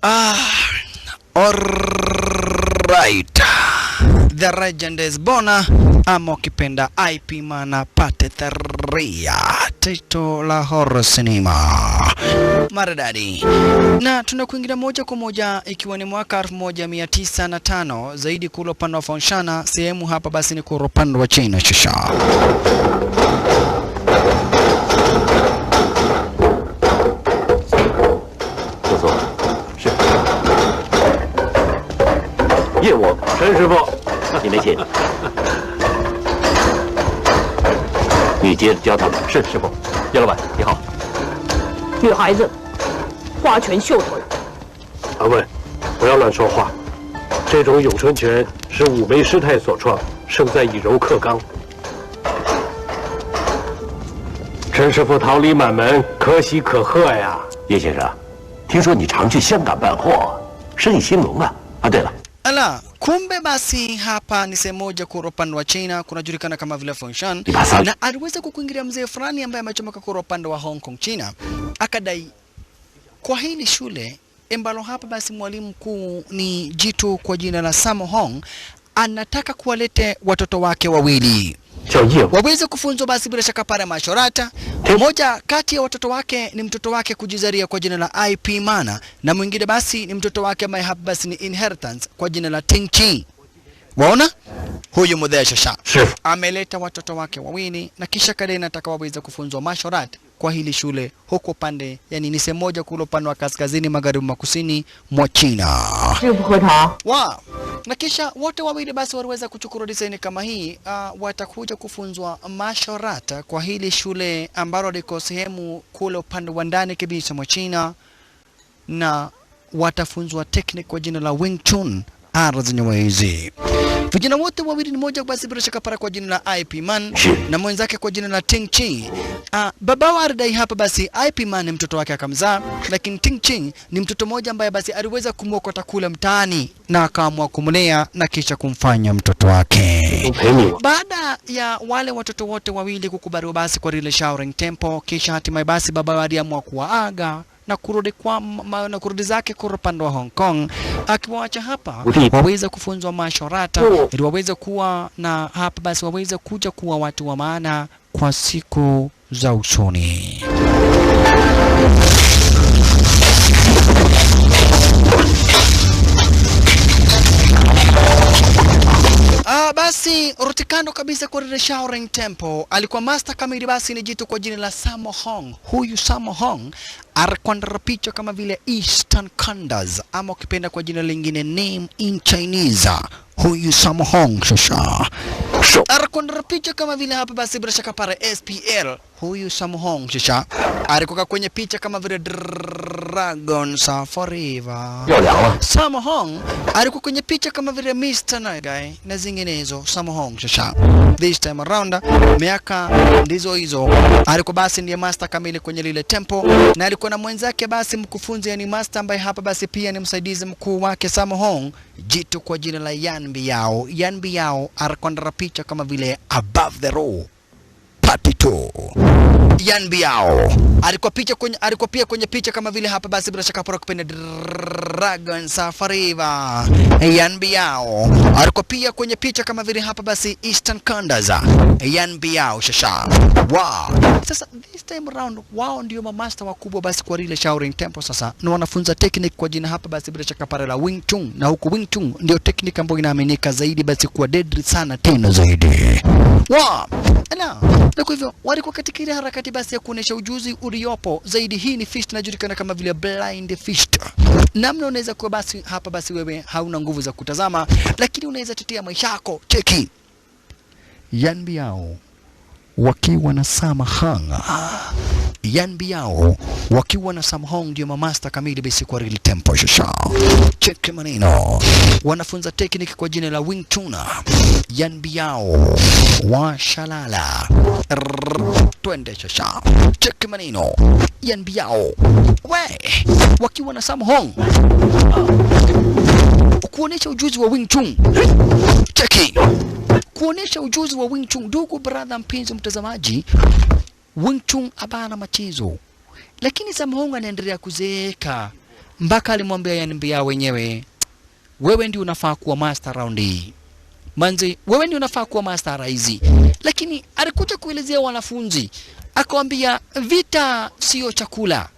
Alright. The Legend is Bona ama ukipenda IP Mana Part 3, tito la horror cinema maridadi, na tunakuingilia moja kwa moja ikiwa ni mwaka 1905 zaidi kule upande wa Fonshana, sehemu hapa basi ni kule upande wa China. Shisha 陈师傅，你没请，你接着教他们。是师傅，叶老板你好。女孩子，花拳绣腿。阿问，不要乱说话。这种咏春拳是五梅师太所创，胜在以柔克刚。陈师傅桃李满门，可喜可贺呀。叶先生，听说你常去香港办货，生意兴隆啊。啊，对了。 Ala, kumbe basi hapa ni sehemu moja kura upande wa China kunajulikana kama vile Fengshan, na aliweza kukuingilia mzee fulani ambaye amechomoka kura upande wa Hong Kong China, akadai kwa hili shule ambalo hapa basi mwalimu mkuu ni jitu kwa jina la Sammo Hung, anataka kuwalete watoto wake wawili waweze kufunzwa basi bila shaka pale mashorata. Mmoja kati ya watoto wake ni mtoto wake kujizaria kwa jina la IP Mana, na mwingine basi ni mtoto wake ambaye hapa basi ni inheritance kwa jina la Ting Chi. Waona? Huyu mudhea shasha ameleta watoto wake wawili na kisha kadai nataka waweze kufunzwa mashorat kwa hili shule huko pande, yani ni sehemu moja kule upande wa kaskazini magharibi makusini mwa China. Wow. Na kisha wote wawili basi waliweza kuchukua design kama hii, watakuja kufunzwa mashorata kwa hili shule ambalo liko sehemu kule upande wa ndani kabisa mwa China, na watafunzwa technique kwa jina la Wing Chun. Ardhi. Vijana wote wawili ni moja basi bila shaka para kwa jina la IP Man na mwenzake kwa jina la Ting Chi. Baba wa alidai hapa basi IP Man ni mtoto wake akamzaa, lakini Ting Chi ni mtoto mmoja ambaye basi aliweza kumwokota kule mtaani na akaamua kumlea na kisha kumfanya mtoto wake. Baada ya wale watoto wote wawili kukubaliwa basi kwa lile Shaolin Temple, kisha hatimaye basi baba aliamua kuwaaga na kurudi kwa na kurudi zake kule upande wa Hong Kong, akiwaacha hapa waweze kufunzwa mashorata ili waweze kuwa na hapa basi waweze kuja kuwa watu wa maana kwa siku za usoni. Basi rutikando kabisa kwa lile Shaolin Temple alikuwa master kamili basi ni jitu kwa jina la Sammo Hung. Huyu Sammo Hung alikuwa picha kama vile Eastern Kandaz ama ukipenda kwa jina lingine name in Chinese. Huyu Sammo Hung shasha alikuwa picha kama vile hapa basi bila shaka pale SPL. Huyu Sammo Hung shasha alikuwa kwenye picha kama vile Dragons Forever. Sammo Hung alikuwa kwenye picha kama vile Mr. Nice na zinginezo. Sammo Hung shasha this time around miaka ndizo hizo alikuwa basi ndiye master kamili kwenye lile temple, na alikuwa na mwenzake basi mkufunzi, yani master ambaye hapa basi pia ni msaidizi mkuu wake Sammo Hung, jitu kwa jina la Yan Biao. Yan Biao alikuwa na picha kama vile Above the Law Part 2. Yan Biao alikuwa picha kwenye, alikuwa pia kwenye picha kama vile hapa basi bila shaka kupenda Dragon Forever. Yan Biao alikuwa pia kwenye picha kama vile hapa basi Eastern Kandaza. Yan Biao shasha. Wow. Sasa this time round wao ndio mamaster wakubwa basi kwa ile Shaolin Temple sasa, na wanafunza technique kwa jina hapa basi bila shaka pale la Wing Chun, na huku Wing Chun ndio technique ambayo inaaminika zaidi basi kuwa deadly sana tena zaidi. Wow. Na kwa hivyo walikuwa katika ile harakati basi ya kuonesha ujuzi uliopo zaidi. Hii ni fist inajulikana kama vile blind fist. Namna unaweza kuwa basi hapa basi wewe hauna nguvu za kutazama, lakini unaweza tetea maisha yako. Cheki Yan Biao wakiwa na Sammo Hung. Yan Biao wakiwa na Sammo Hung ndio master kamili basi kwa real temple shasha. Cheki maneno, wanafunza technique kwa jina la Wing Chun. Yan Biao wa shalala. Twende shasha. Cheki maneno, Yan Biao we wakiwa na Sammo Hung kuonesha ujuzi wa Wing Chun. Cheki kuonesha ujuzi wa Wing Chun. Ndugu brother mpenzi mtazamaji, Wing Chun abana machezo, lakini Sammo Hung anaendelea kuzeeka. Mpaka alimwambia Yan Biao wenyewe, wewe ndio unafaa kuwa master round hii. Manzi, wewe ndio unafaa kuwa master raizi. Lakini alikuja kuelezea wanafunzi, akamwambia vita sio chakula.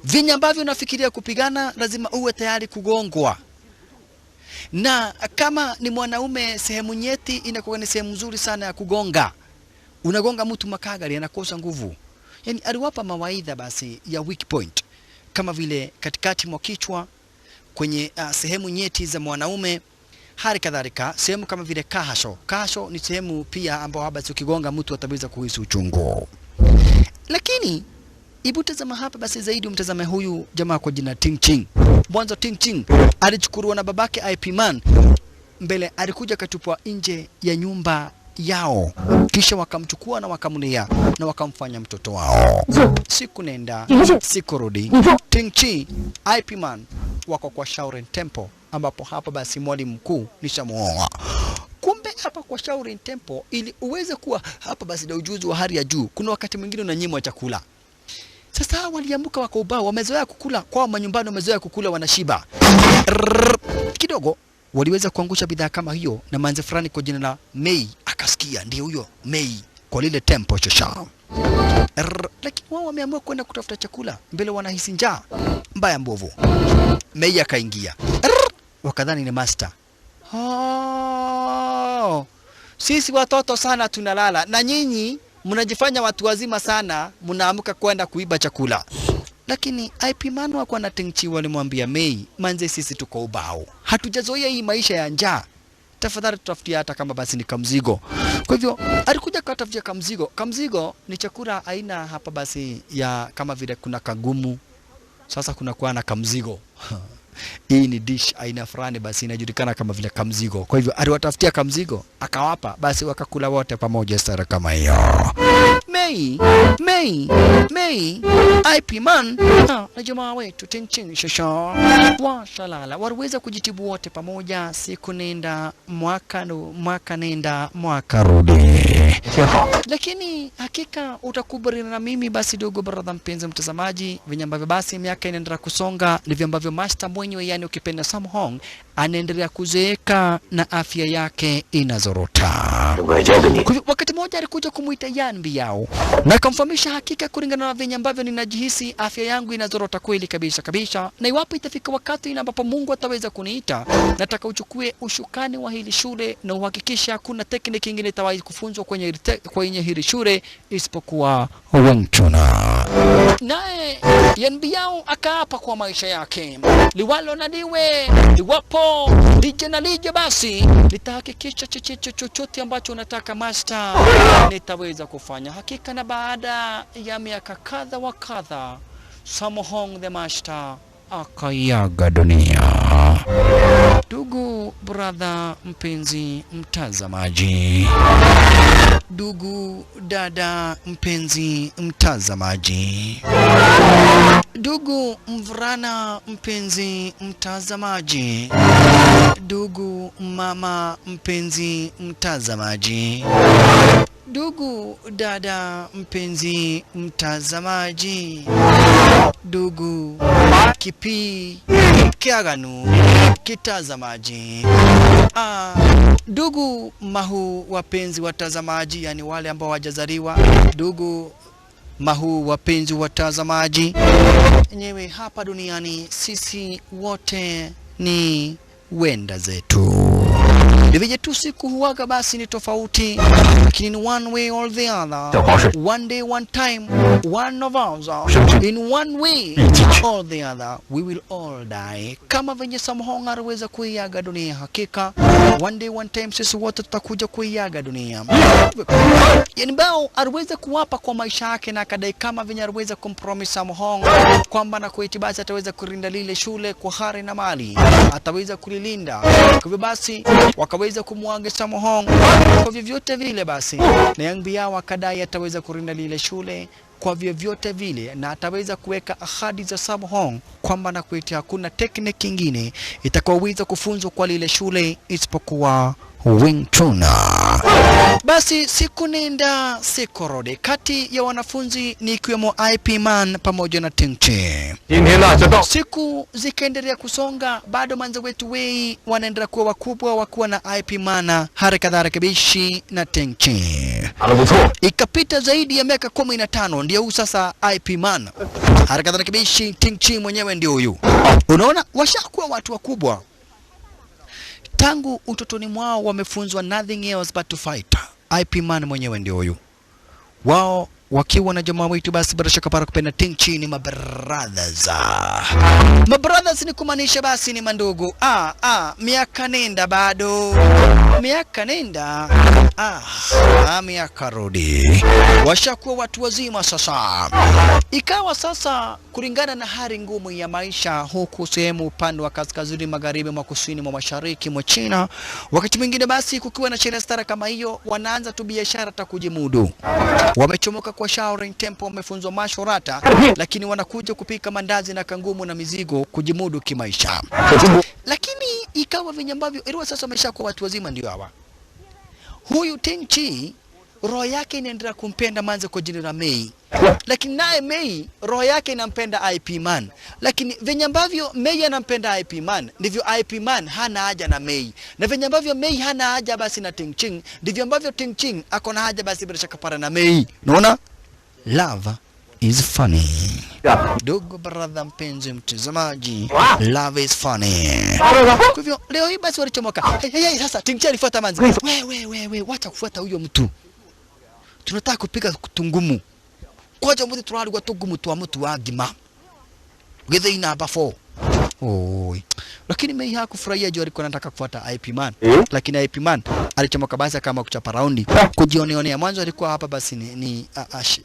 Vinyi ambavyo unafikiria kupigana lazima uwe tayari kugongwa. Na kama ni mwanaume, sehemu nyeti inakuwa ni sehemu nzuri sana ya kugonga. Unagonga mtu makagari anakosa nguvu. Yani aliwapa mawaidha basi ya weak point, kama vile katikati mwa kichwa, kwenye sehemu nyeti za mwanaume, hali kadhalika sehemu kama vile kahasho. Kahasho ni sehemu pia ambayo basi ukigonga mtu ataweza kuhisi uchungu. Lakini ibu tazama hapa basi zaidi, umtazame huyu jamaa kwa jina Ting Ching. Mwanzo Ting Ching alichukuliwa na babake IP Man, mbele alikuja akatupwa nje ya nyumba yao, kisha wakamchukua na wakamlea na wakamfanya mtoto wao. Siku nenda siku rudi, Ting Ching IP Man wako kwa Shaolin Temple, ambapo hapa basi mwalimu mkuu nishamuoa. Kumbe hapa kwa Shaolin Temple, ili uweze kuwa hapa basi na ujuzi wa hali ya juu, kuna wakati mwingine unanyimwa chakula. Sasa waliamka wako ubao, wamezoea kukula kwao manyumbani, wamezoea kukula wanashiba. Kidogo waliweza kuangusha bidhaa kama hiyo, na manze fulani kwa jina la Mei akasikia, ndiye huyo Mei kwa lile temple shosha. Lakini wao wameamua kwenda kutafuta chakula, mbele wanahisi njaa mbaya mbovu. Mei akaingia, wakadhani ni master. Oh, sisi watoto sana tunalala na nyinyi mnajifanya watu wazima sana, mnaamka kwenda kuiba chakula. Lakini IP Man wako na Ting Chi walimwambia Mei, manze sisi tuko ubao, hatujazoea hii maisha ya njaa, tafadhali tutafutie hata kama basi ni kamzigo. Kwa hivyo alikuja katafutia kamzigo. Kamzigo ni chakula aina hapa basi ya kama vile kuna kagumu, sasa kuna kuwa na kamzigo. Hii ni dish aina fulani basi inajulikana kama vile kamzigo. Kwa hivyo aliwatafutia kamzigo akawapa, basi wakakula wote pamoja sara kama hiyo. Mei, Mei, Mei, IP Man na jamaa wetu Ting Ching shosho washalala, waliweza kujitibu wote pamoja. Siku nenda mwaka, mwaka nenda mwaka rudi. Lakini hakika utakubaliana na mimi basi, dogo brother mpenzi mtazamaji, venye ambavyo basi miaka inaendelea kusonga ndivyo ambavyo master mwenyewe, yani ukipenda Sam Hong, anaendelea kuzeeka na afya yake inazorota. Wakati mmoja alikuja kumuita Yan Biao na akamfahamisha, hakika kulingana na venye ambavyo ninajihisi afya yangu inazorota kweli kabisa kabisa, na iwapo itafika wakati ambapo Mungu ataweza kuniita, nataka uchukue ushukani wa hili shule na uhakikisha hakuna tekniki nyingine itawahi kufunzwa kwenye hili shule isipokuwa Wing Chun. Naye Yan Biao akaapa kwa maisha yake, liwalo na liwe, liwapo lije na lije, basi nitahakikisha chochote chochote ambacho unataka master nitaweza kufanya. Hakika na baada ya miaka kadha wa kadha, Sam Hong the master akaiaga dunia. Ndugu brother mpenzi mtazamaji, ndugu dada mpenzi mtazamaji, ndugu mvulana mpenzi mtazamaji, ndugu mama mpenzi mtazamaji, ndugu dada mpenzi mtazamaji, ndugu kipi kiaganu kitazamaji, ndugu mahu wapenzi watazamaji, yani wale ambao hawajazaliwa, ndugu mahu wapenzi watazamaji, enyewe hapa duniani sisi wote ni wenda zetu. Ndivyo tu siku huwaga basi ni tofauti, lakini ni one way or the other, one day one time, one of us in one way or the other we will all die. Kama venye Sam Hong aliweza kuiaga dunia, hakika one day one time sisi wote tutakuja kuiaga dunia. Yani Bao aliweza kuwapa kwa maisha yake na akadai kama venye aliweza kumpromise Sam Hong kwamba na kuiti basi ataweza kulinda lile shule kwa hari na mali, ataweza kulilinda. Kwa hivyo basi wakaweza kumwaga Sam Hong kwa vyovyote vile basi, na Yang Biao akadai ataweza kulinda lile shule kwa vyovyote vile, na ataweza kuweka ahadi za Sam Hong kwamba na kuiti hakuna tekniki nyingine itakayoweza kufunzwa kwa lile shule isipokuwa Wing Chun. Basi siku nenda siku rudi, kati ya wanafunzi ni ikiwemo IP Man pamoja na Ting Chi. Siku zikaendelea kusonga, bado manze wetu Wei wanaendelea kuwa wakubwa wakuwa na IP Man, hali kadhalika Bishi na Ting Chi. Ikapita zaidi ya miaka 15, ndio huu sasa IP Man, hali kadhalika Bishi, Ting Chi mwenyewe ndio huyu. Unaona washakuwa watu wakubwa. Tangu utotoni mwao wamefunzwa nothing else but to fight. IP Man mwenyewe ndio huyu. Wao wakiwa na jamaa wetu basi bila shaka para kupenda Ting Chi ni mabrothers. Mabrothers ni kumaanisha basi ni mandugu. Miaka nenda bado. Miaka nenda. Miaka rudi. Washakuwa watu wazima sasa. Ikawa sasa kulingana na hali ngumu ya maisha huku sehemu upande wa kaskazini magharibi mwa kusini mwa mashariki mwa China, wakati mwingine basi kukiwa na sherehe stara kama hiyo wanaanza tu biashara ta kujimudu. Wamechomoka kwa Shaolin Temple, wamefunzwa mashorata, lakini wanakuja kupika mandazi na kangumu na mizigo kujimudu kimaisha. Lakini ikawa venye ambavyo iliwa sasa wameshakuwa watu wazima ndio hawa. Huyu Ting Chi roho yake inaendelea kumpenda manze kwa jina la Mei. Lakini naye Mei roho yake inampenda IP Man. Lakini venye ambavyo Mei anampenda IP Man, ndivyo IP Man hana haja na Mei. Na venye ambavyo Mei hana haja basi na Ting Ching, ndivyo ambavyo Ting Ching ako na haja basi bila shaka para na Mei. Unaona? Love is funny. Dogo brother mpenzi mtazamaji, love is funny. Kwa hivyo leo hii basi walichomoka. Hey, hey, hey, sasa Ting Chi alifuata manzi. We, wacha kufuata huyo mtu. Tunataka kupika tungumu. Kwaja mtu tunalikuwa tungumu tu mtu wa gima. Githe ina hapa 4. Oi. Lakini Mei hakufurahia juu alikuwa anataka kufuata IP Man. Lakini IP Man alichomoka basi kama kuchapa raundi kujioneonea. Mwanzo alikuwa hapa basi ni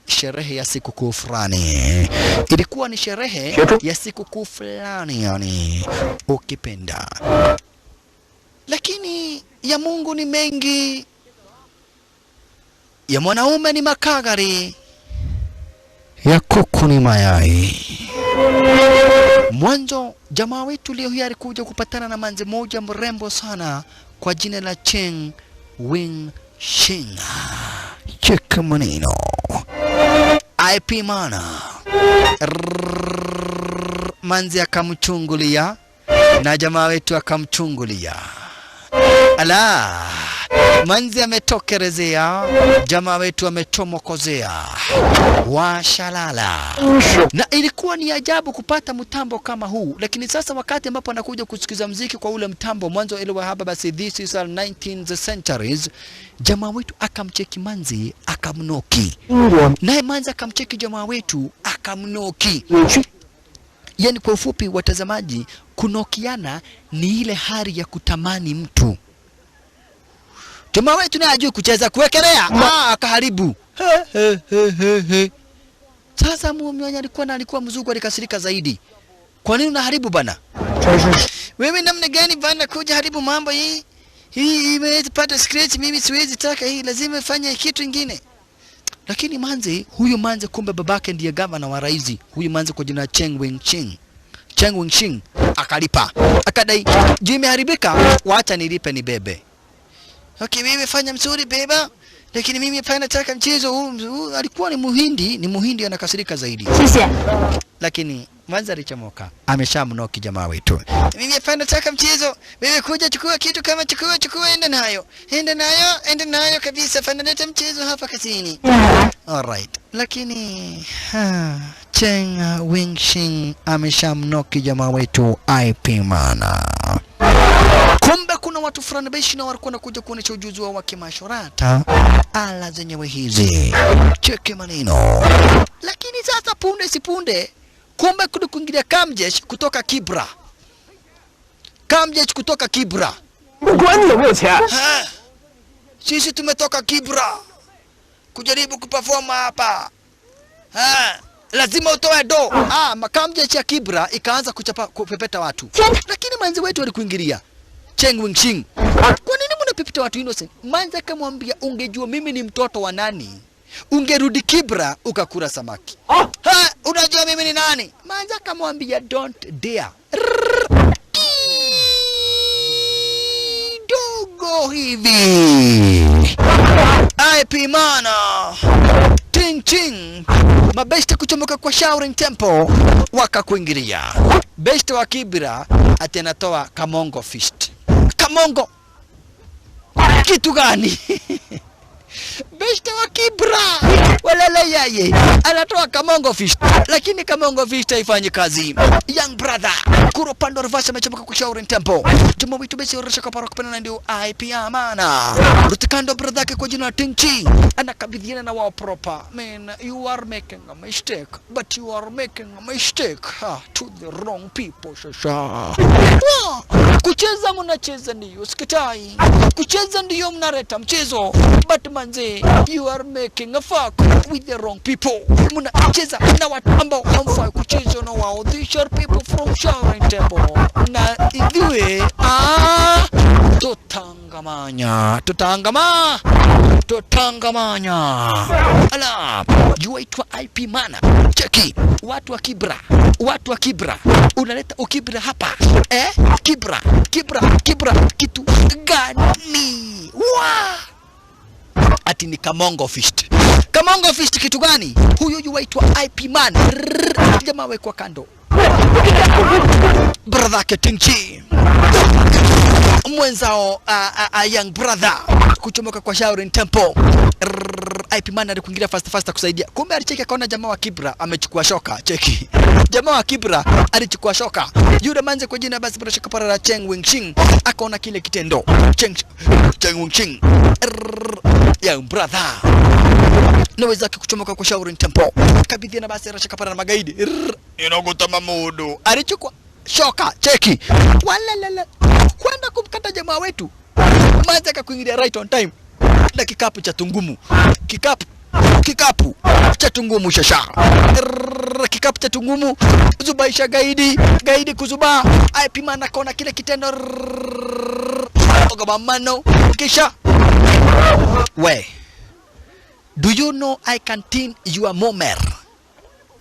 sherehe ya sikukuu fulani. Ilikuwa ni sherehe ya sikukuu fulani yani ukipenda. Lakini ya Mungu ni mengi, ya mwanaume ni makagari, ya kuku ni mayai. Mwanzo jamaa wetu leo hii alikuja kupatana na manze moja mrembo sana kwa jina la Cheng Wing Shing. Cheka maneno. IP Mana. Manzi akamchungulia na jamaa wetu akamchungulia. Ala, manzi ametokerezea, jamaa wetu ametomokozea. Washalala. Na ilikuwa ni ajabu kupata mtambo kama huu. Lakini sasa wakati ambapo anakuja kusikiza mziki kwa ule mtambo mwanzo ile wa hapa basi this is our 19th centuries, jamaa wetu akamcheki manzi akamnoki. Naye manzi akamcheki jamaa wetu akamnoki. Yani kwa ufupi watazamaji, kunokiana ni ile hali ya kutamani mtu. Jamaa wetu naye hajui kucheza kuwekelea, akaharibu. He. Sasa mume alikuwa mzungu, alikasirika zaidi. Kwa nini unaharibu bana? Wewe namna gani bana kuja haribu mambo hii? Hii imepata scratch, mimi siwezi taka hii, lazima ifanye kitu kingine. Lakini manze, huyu manze kumbe babake ndiye gavana wa raizi. Huyu manze kwa jina Cheng Wing Ching. Cheng Wing Ching akalipa. Akadai, juu imeharibika, wacha nilipe ni bebe. Okay, mimi fanya mzuri beba, lakini mimi hapana nataka mchezo huu. Alikuwa ni Muhindi, anakasirika zaidi. Lakini manze alichomoka, ameshamnoki jamaa wetu. Mimi hapana nataka mchezo, wewe kuja chukua kitu kama chukua enda nayo. Enda nayo kabisa, fanya leta mchezo hapa kazini. Alright. Lakini Cheng Wing Shing ameshamnoki jamaa wetu IP Mana. Kumbe kuna watu fulani beshi na walikuwa wanakuja kuonesha ujuzi wao wa kimashorata, ala zenyewe hizi. Cheke maneno. Lakini sasa punde si punde, kumbe kuna kuingilia Kamjesh kutoka Kibra. Kamjesh kutoka Kibra. Sisi tumetoka Kibra kujaribu kuperform hapa. Lazima utoe do. Makamjeshi ya Kibra ikaanza kuchapa kupepeta watu. Lakini manzi wetu walikuingilia. Cheng Wing Ching. Kwa nini mnapepeta watu innocent? Manzi akamwambia ungejua mimi ni mtoto wa nani, ungerudi Kibra ukakula samaki. Unajua mimi ni nani? Manzi akamwambia don't dare. Kidogo hivi. IP Mana Ting Ching mabeste kuchomoka kwa Shaolin Temple wakakuingilia. Beste wa Kibra ati anatoa Kamongo fist. Kamongo kitu gani? Beste wa Kibra walala yaye anatoa Kamongo fist, lakini Kamongo fist haifanyi kazi. Young brother kuro pando reverse amechomoka kwa Shaolin Temple. Jamaa wetu basi orosha kwa parok pena ndio IP Amana. Rutikando brother yake kwa jina Ting Chi anakabidhiana na wao proper. Man, you are making a mistake, but you are making a mistake to the wrong people. Shasha. Kucheza mnacheza ndio sikatai. Kucheza ndio mnareta mchezo, but manze you are making a fuck with the wrong people. Mnacheza na watu ambao hamfai kucheza na wao. These are people from Shaolin Temple. Na idue tutangamanya. Tutangamanya. Ala, juaitwa IP Mana. Cheki, watu wa Kibra. Watu wa Kibra. Unaleta ukibra hapa. Kibra, Kibra, Kibra kitu gani? Wa! Ati ni Kamongo fist. Kamongo fist kitu gani? Huyu yuaitwa IP Man. Jamaa wekwa kando. Brother ke Ting Chi mwenzao young brother kuchomoka kwa Shaolin Temple. IP Man alikuingilia fast fast kusaidia. Kumbe alicheki akaona jamaa wa Kibra amechukua shoka. Cheki. Jamaa wa Kibra alichukua shoka. Yule manze kwa jina basi bila shaka para la Cheng Wing-Ching akaona kile kitendo. Cheng Wing-Ching young brother naweza kuchomoka kwa Shaolin Temple. Kabidhi na basi rashaka para na magaidi. Inogota mamudu. Alichukua shoka. Cheki. Wala kwenda kumkata jamaa wetu. Manze akakuingilia right on time. Na kikapu cha tungumu. Kikapu cha tungumu shasha. Kikapu cha tungumu zubaisha gaidi, gaidi kuzubaa. IP Man akaona kile kitendo. Ogabamano kisha we. Do you know I can tin your momer?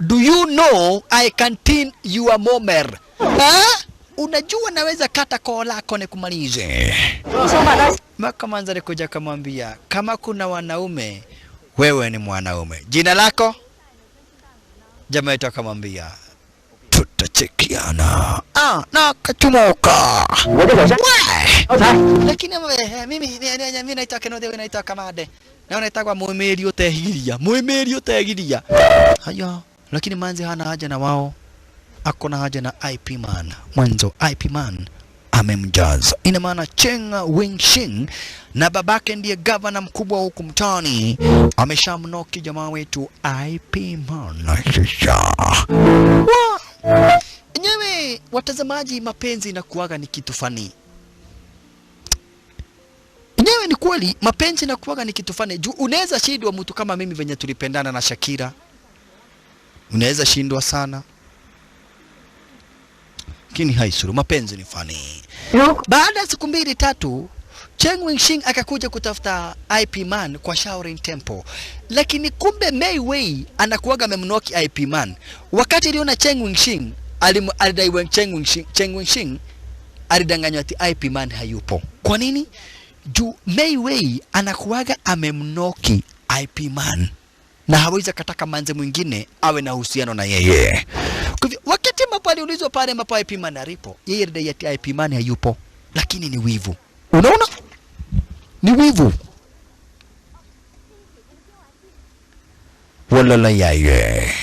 Do you know I can tin your momer? Ha? Unajua naweza kata koo lako nikumalize. Makamanza alikuja akamwambia, kama kuna wanaume wewe ni mwanaume. Jina lako? Jamaa yetu akamwambia, tutachekiana. Na kachomoka. Lakini mimi naitwa Kenode, wewe naitwa Kamade. Na unaitwa Muimeri utehiria. Muimeri utehiria. Haya, lakini manzi hana haja na wao. Ako na haja na IP Man. Mwanzo IP Man amemjaza. Ina maana Cheng Wing-Ching na babake ndiye governor mkubwa huku mtaani ameshamnoki jamaa wetu IP Man. Nyewe watazamaji, mapenzi inakuwaga ni kitu fani. Nyewe ni kweli mapenzi inakuwaga ni kitu fani. Juu unaweza shindwa mtu kama mimi venye tulipendana na Shakira. Unaweza shindwa sana. Lakini haisuru, mapenzi ni fani. Baada ya siku 2 3 Cheng Wing-Ching akakuja kutafuta IP Man kwa Shaolin Temple. Lakini kumbe Mei Wei anakuwaga amemnoki IP Man. Wakati aliona Cheng Wing-Ching, alidai Cheng Wing-Ching alidanganywa ati IP Man hayupo. Kwa nini? Juu Mei Wei anakuwaga amemnoki IP Man na hawezi kataka manze mwingine awe na uhusiano na yeye. Kwa hivyo wakati ambapo aliulizwa pale ambapo IP Man alipo, yeye alidai ati IP Man hayupo, lakini ni wivu. Unaona? Ni wivu. Wala la yeye.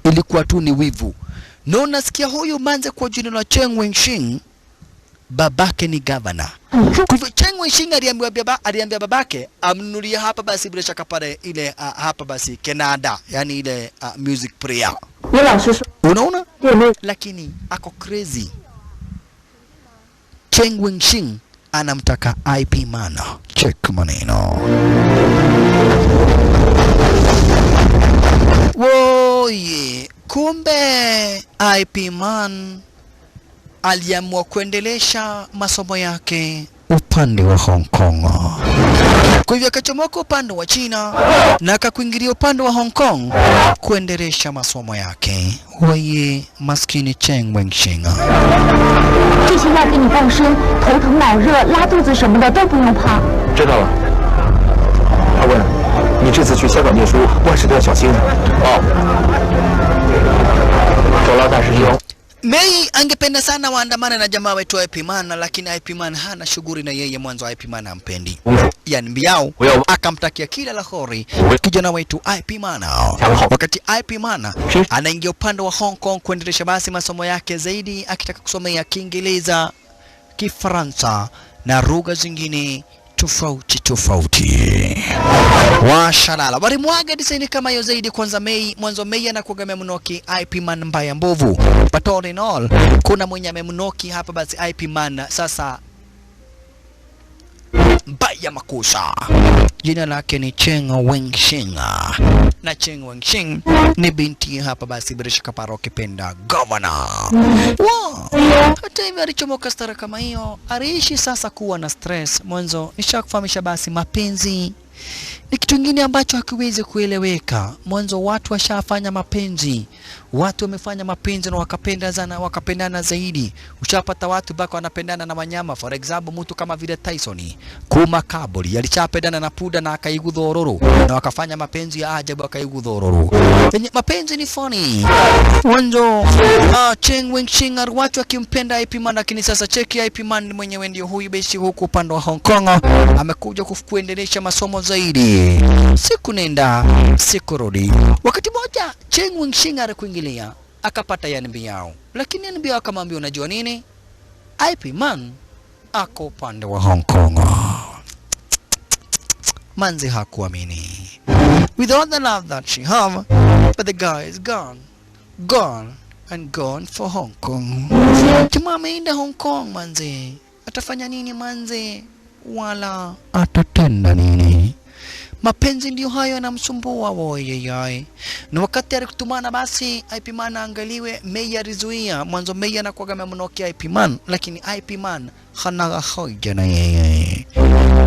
Ilikuwa tu ni wivu. Na unasikia huyu manze kwa jina la Cheng Wing-Ching babake ni governor. Kwa hivyo Cheng Wing-Ching aliambia babake amnunulie hapa basi bila shaka pale ile hapa basi Kenada, yani ile music prayer. Unaona? Lakini ako crazy. Cheng Wing-Ching anamtaka IP Man. Check maneno. Woye, kumbe IP Man aliamua kuendelesha masomo yake upande wa Hong Kong. Kwa hivyo akachomoka upande wa China na akakuingilia upande wa Hong Kong kuendelesha masomo yake. Waye maskini Cheng Wing-Ching. 你这次去香港念书，万事都要小心哦。走了，大师兄。 Mei angependa sana waandamane na jamaa wetu IP Man, lakini IP Man hana shughuli na yeye. Mwanzo IP Man hampendi, yani mbiao akamtakia kila la heri kijana wetu IP Man. Wakati IP Man anaingia upande wa Hong Kong kuendelesha basi masomo yake zaidi, akitaka kusomea Kiingereza, Kifaransa na lugha zingine tofauti tofauti. Washalala walimwaga design kama hiyo zaidi. Kwanza Mei, mwanzo Mei anakuaga amemnoki IP Man mbaya mbovu, but all in all kuna mwenye amemnoki hapa basi IP Man sasa mbaya makosa. Jina lake ni Cheng Wengxing, na Cheng Wengxing ni binti hapa basi bila shaka paro kipenda governor. Wow. Hata hivyo alichomoka stara kama hiyo, aliishi sasa kuwa na stress. Mwanzo nishakufahamisha basi mapenzi ni kitu kingine ambacho hakiwezi kueleweka. Mwanzo watu washafanya mapenzi, watu wamefanya mapenzi na wakapendana, wakapendana zaidi. Ushapata watu baka wanapendana na wanyama. For example, mtu kama vile Tyson kuma Kaburi alishapendana na puda na akaigudha ororo, na wakafanya mapenzi ya ajabu akaigudha ororo. Yenye mapenzi ni funny. Mwanzo Cheng Wengxing watu akimpenda IP Man, lakini sasa cheki IP Man mwenyewe ndio huyu besi huku upande wa Hong Kong amekuja kuendelesha masomo zaidi. Siku nenda siku rudi. Wakati moja Cheng Wengxing alikuingilia akapata Yan Biao, lakini Yan Biao akamwambia unajua nini, IP Man ako upande wa Hong Kong. Manzi hakuamini. With all the love that she have, but the guy is gone, gone and gone for Hong Kong. Jamaa ameenda Hong Kong manzi, atafanya nini manzi? Wala atatenda nini? Mapenzi ndio hayo yanamsumbua woyeyai. Na wakati alikutumana basi IP Man angaliwe, Mei alizuia. Mwanzo Mei anakuwa amemnokia IP Man, lakini IP Man hana hoja na yeye.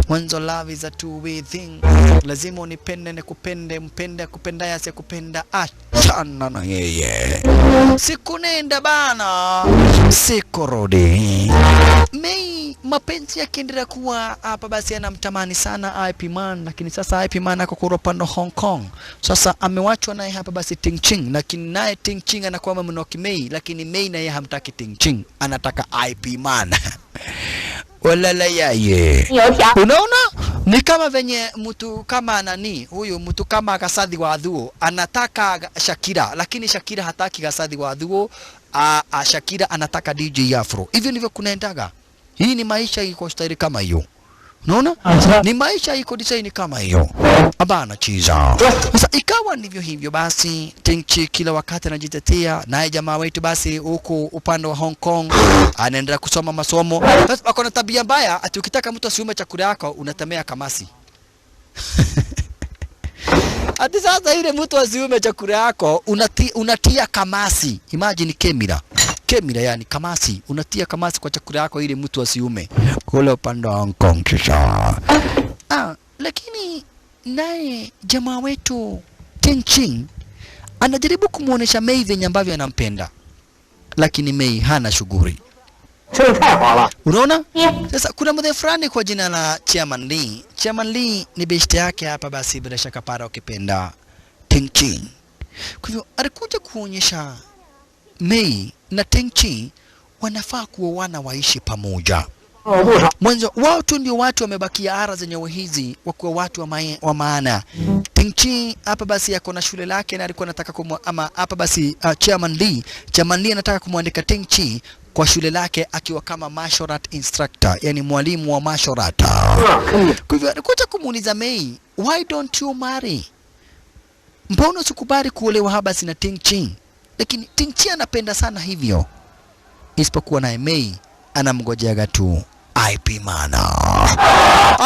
Mwanzo love is a two way thing. Lazima unipende nikupende, mpende akupendaye asiyekupenda achana na yeye. Siku nenda bana, siku rudi. Mei mapenzi yakiendelea kuwa hapa basi anamtamani sana IP Man, lakini sasa IP Man ako kura upande Hong Kong. Sasa amewachwa naye hapa basi Ting Ching, lakini naye Ting Ching anakuwa amemnoki Mei, lakini Mei naye hamtaki Ting Ching, anataka IP Man. Walala yaye. Unaona? Ni kama venye mtu kama nani, huyu mtu kama Gasathi wa Thuo anataka Shakira, lakini Shakira hataki Gasathi wa Thuo, Shakira anataka DJ Afro. Hivyo ndivyo kunaendaga. Hii ni maisha iko staili kama hiyo. Unaona? Ni maisha iko design kama hiyo. Abana chiza. Sasa ikawa ndivyo hivyo basi, Ting Chi kila wakati anajitetea, naye jamaa wetu basi huku upande wa Hong Kong anaendelea kusoma masomo. Sasa wako na tabia mbaya, ati ukitaka mtu asiume chakula yako unatemea kamasi. Ati sasa ile mtu asiume chakula yako unatia kamasi. Imagine kemira. Kemira yani kamasi, unatia kamasi kwa chakula yako ili mtu asiume. Kule upande wa Hong Kong kisha. Lakini naye jamaa wetu Ting Ching anajaribu kumuonesha Mei venye ambavyo anampenda, lakini Mei hana shughuli. Unaona? Sasa kuna mzee fulani kwa jina la Chairman Lee. Chairman Lee ni beshte yake hapa basi bila shaka para ukipenda Ting Ching. Kwa hivyo alikuja kuonyesha Mei na Ting Chi wanafaa kuoana waishi pamoja. Mwanzo wao tu ndio watu wamebakia ara zenye hizi wakuwa watu wa maana. Ting Chi hapa basi yako na shule lake na alikuwa anataka ama hapa basi Chairman Lee anataka kumwandika Ting Chi kwa shule lake akiwa kama martial art instructor, yani mwalimu wa martial art. Kwa hivyo alikuja kumuuliza Mei, why don't you marry? Mbona usikubali kuolewa hapa basi na Ting Chi? Lakini Ting Chi anapenda sana hivyo. Isipokuwa naye Mei anamgojeaga tu IP Man.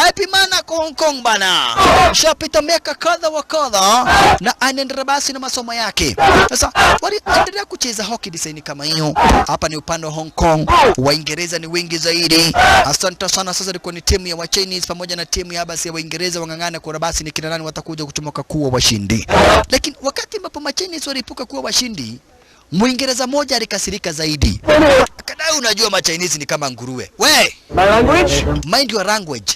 IP Man ako Hong Kong bana. Shapita miaka kadha wa kadha na anaendelea basi na masomo yake. Sasa waliendelea kucheza hockey design kama hiyo. Hapa ni upande wa Hong Kong, Waingereza ni wengi zaidi. Asante sana. Sasa ilikuwa ni timu ya wa Chinese pamoja na timu ya basi ya Waingereza wang'ang'ana kwa basi ni kina nani watakuja kuchomoka kuwa washindi. Lakini wakati ambapo ma Chinese waliipuka kuwa washindi, Mwingereza moja alikasirika zaidi. Akadai unajua ma Chinese ni kama nguruwe. We! My language? Mind your language.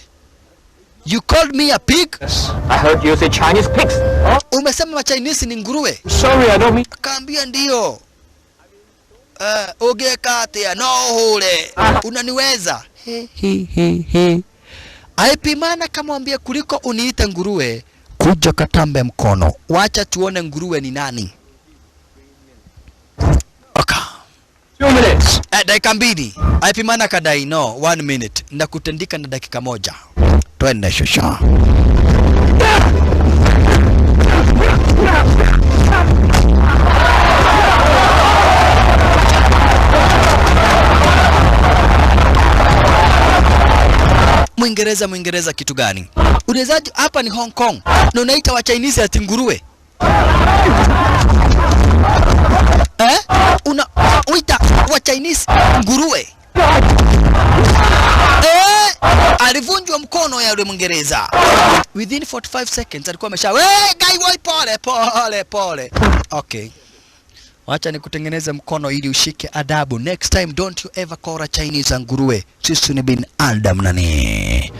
You called me a pig? Yes. I heard you say Chinese pigs. Huh? Umesema wa Chinese ni nguruwe. Sorry, I don't mean. Akaambia ndio. Ugekatia no hule. Unaniweza. He he he he. IP Man akamwambia kuliko uniite nguruwe, kuja katambe mkono. Wacha tuone nguruwe ni nani. Okay. 2 minutes. Dakika 2. IP Man akadai no, 1 minute. Na kutendika na dakika 1. Twende shosha. Mwingereza, Mwingereza kitu gani? Unawezaje hapa ni Hong Kong na unaita wa Chinese ati nguruwe? Unaita wa Chinese nguruwe? Alivunjwa mkono ya yule Mwingereza. Within 45 seconds alikuwa amesha, "Hey guy, boy, pole pole pole." Okay. Wacha nikutengeneze mkono ili ushike adabu. Next time don't you ever call a Chinese nguruwe. Sisi ni binadamu nani.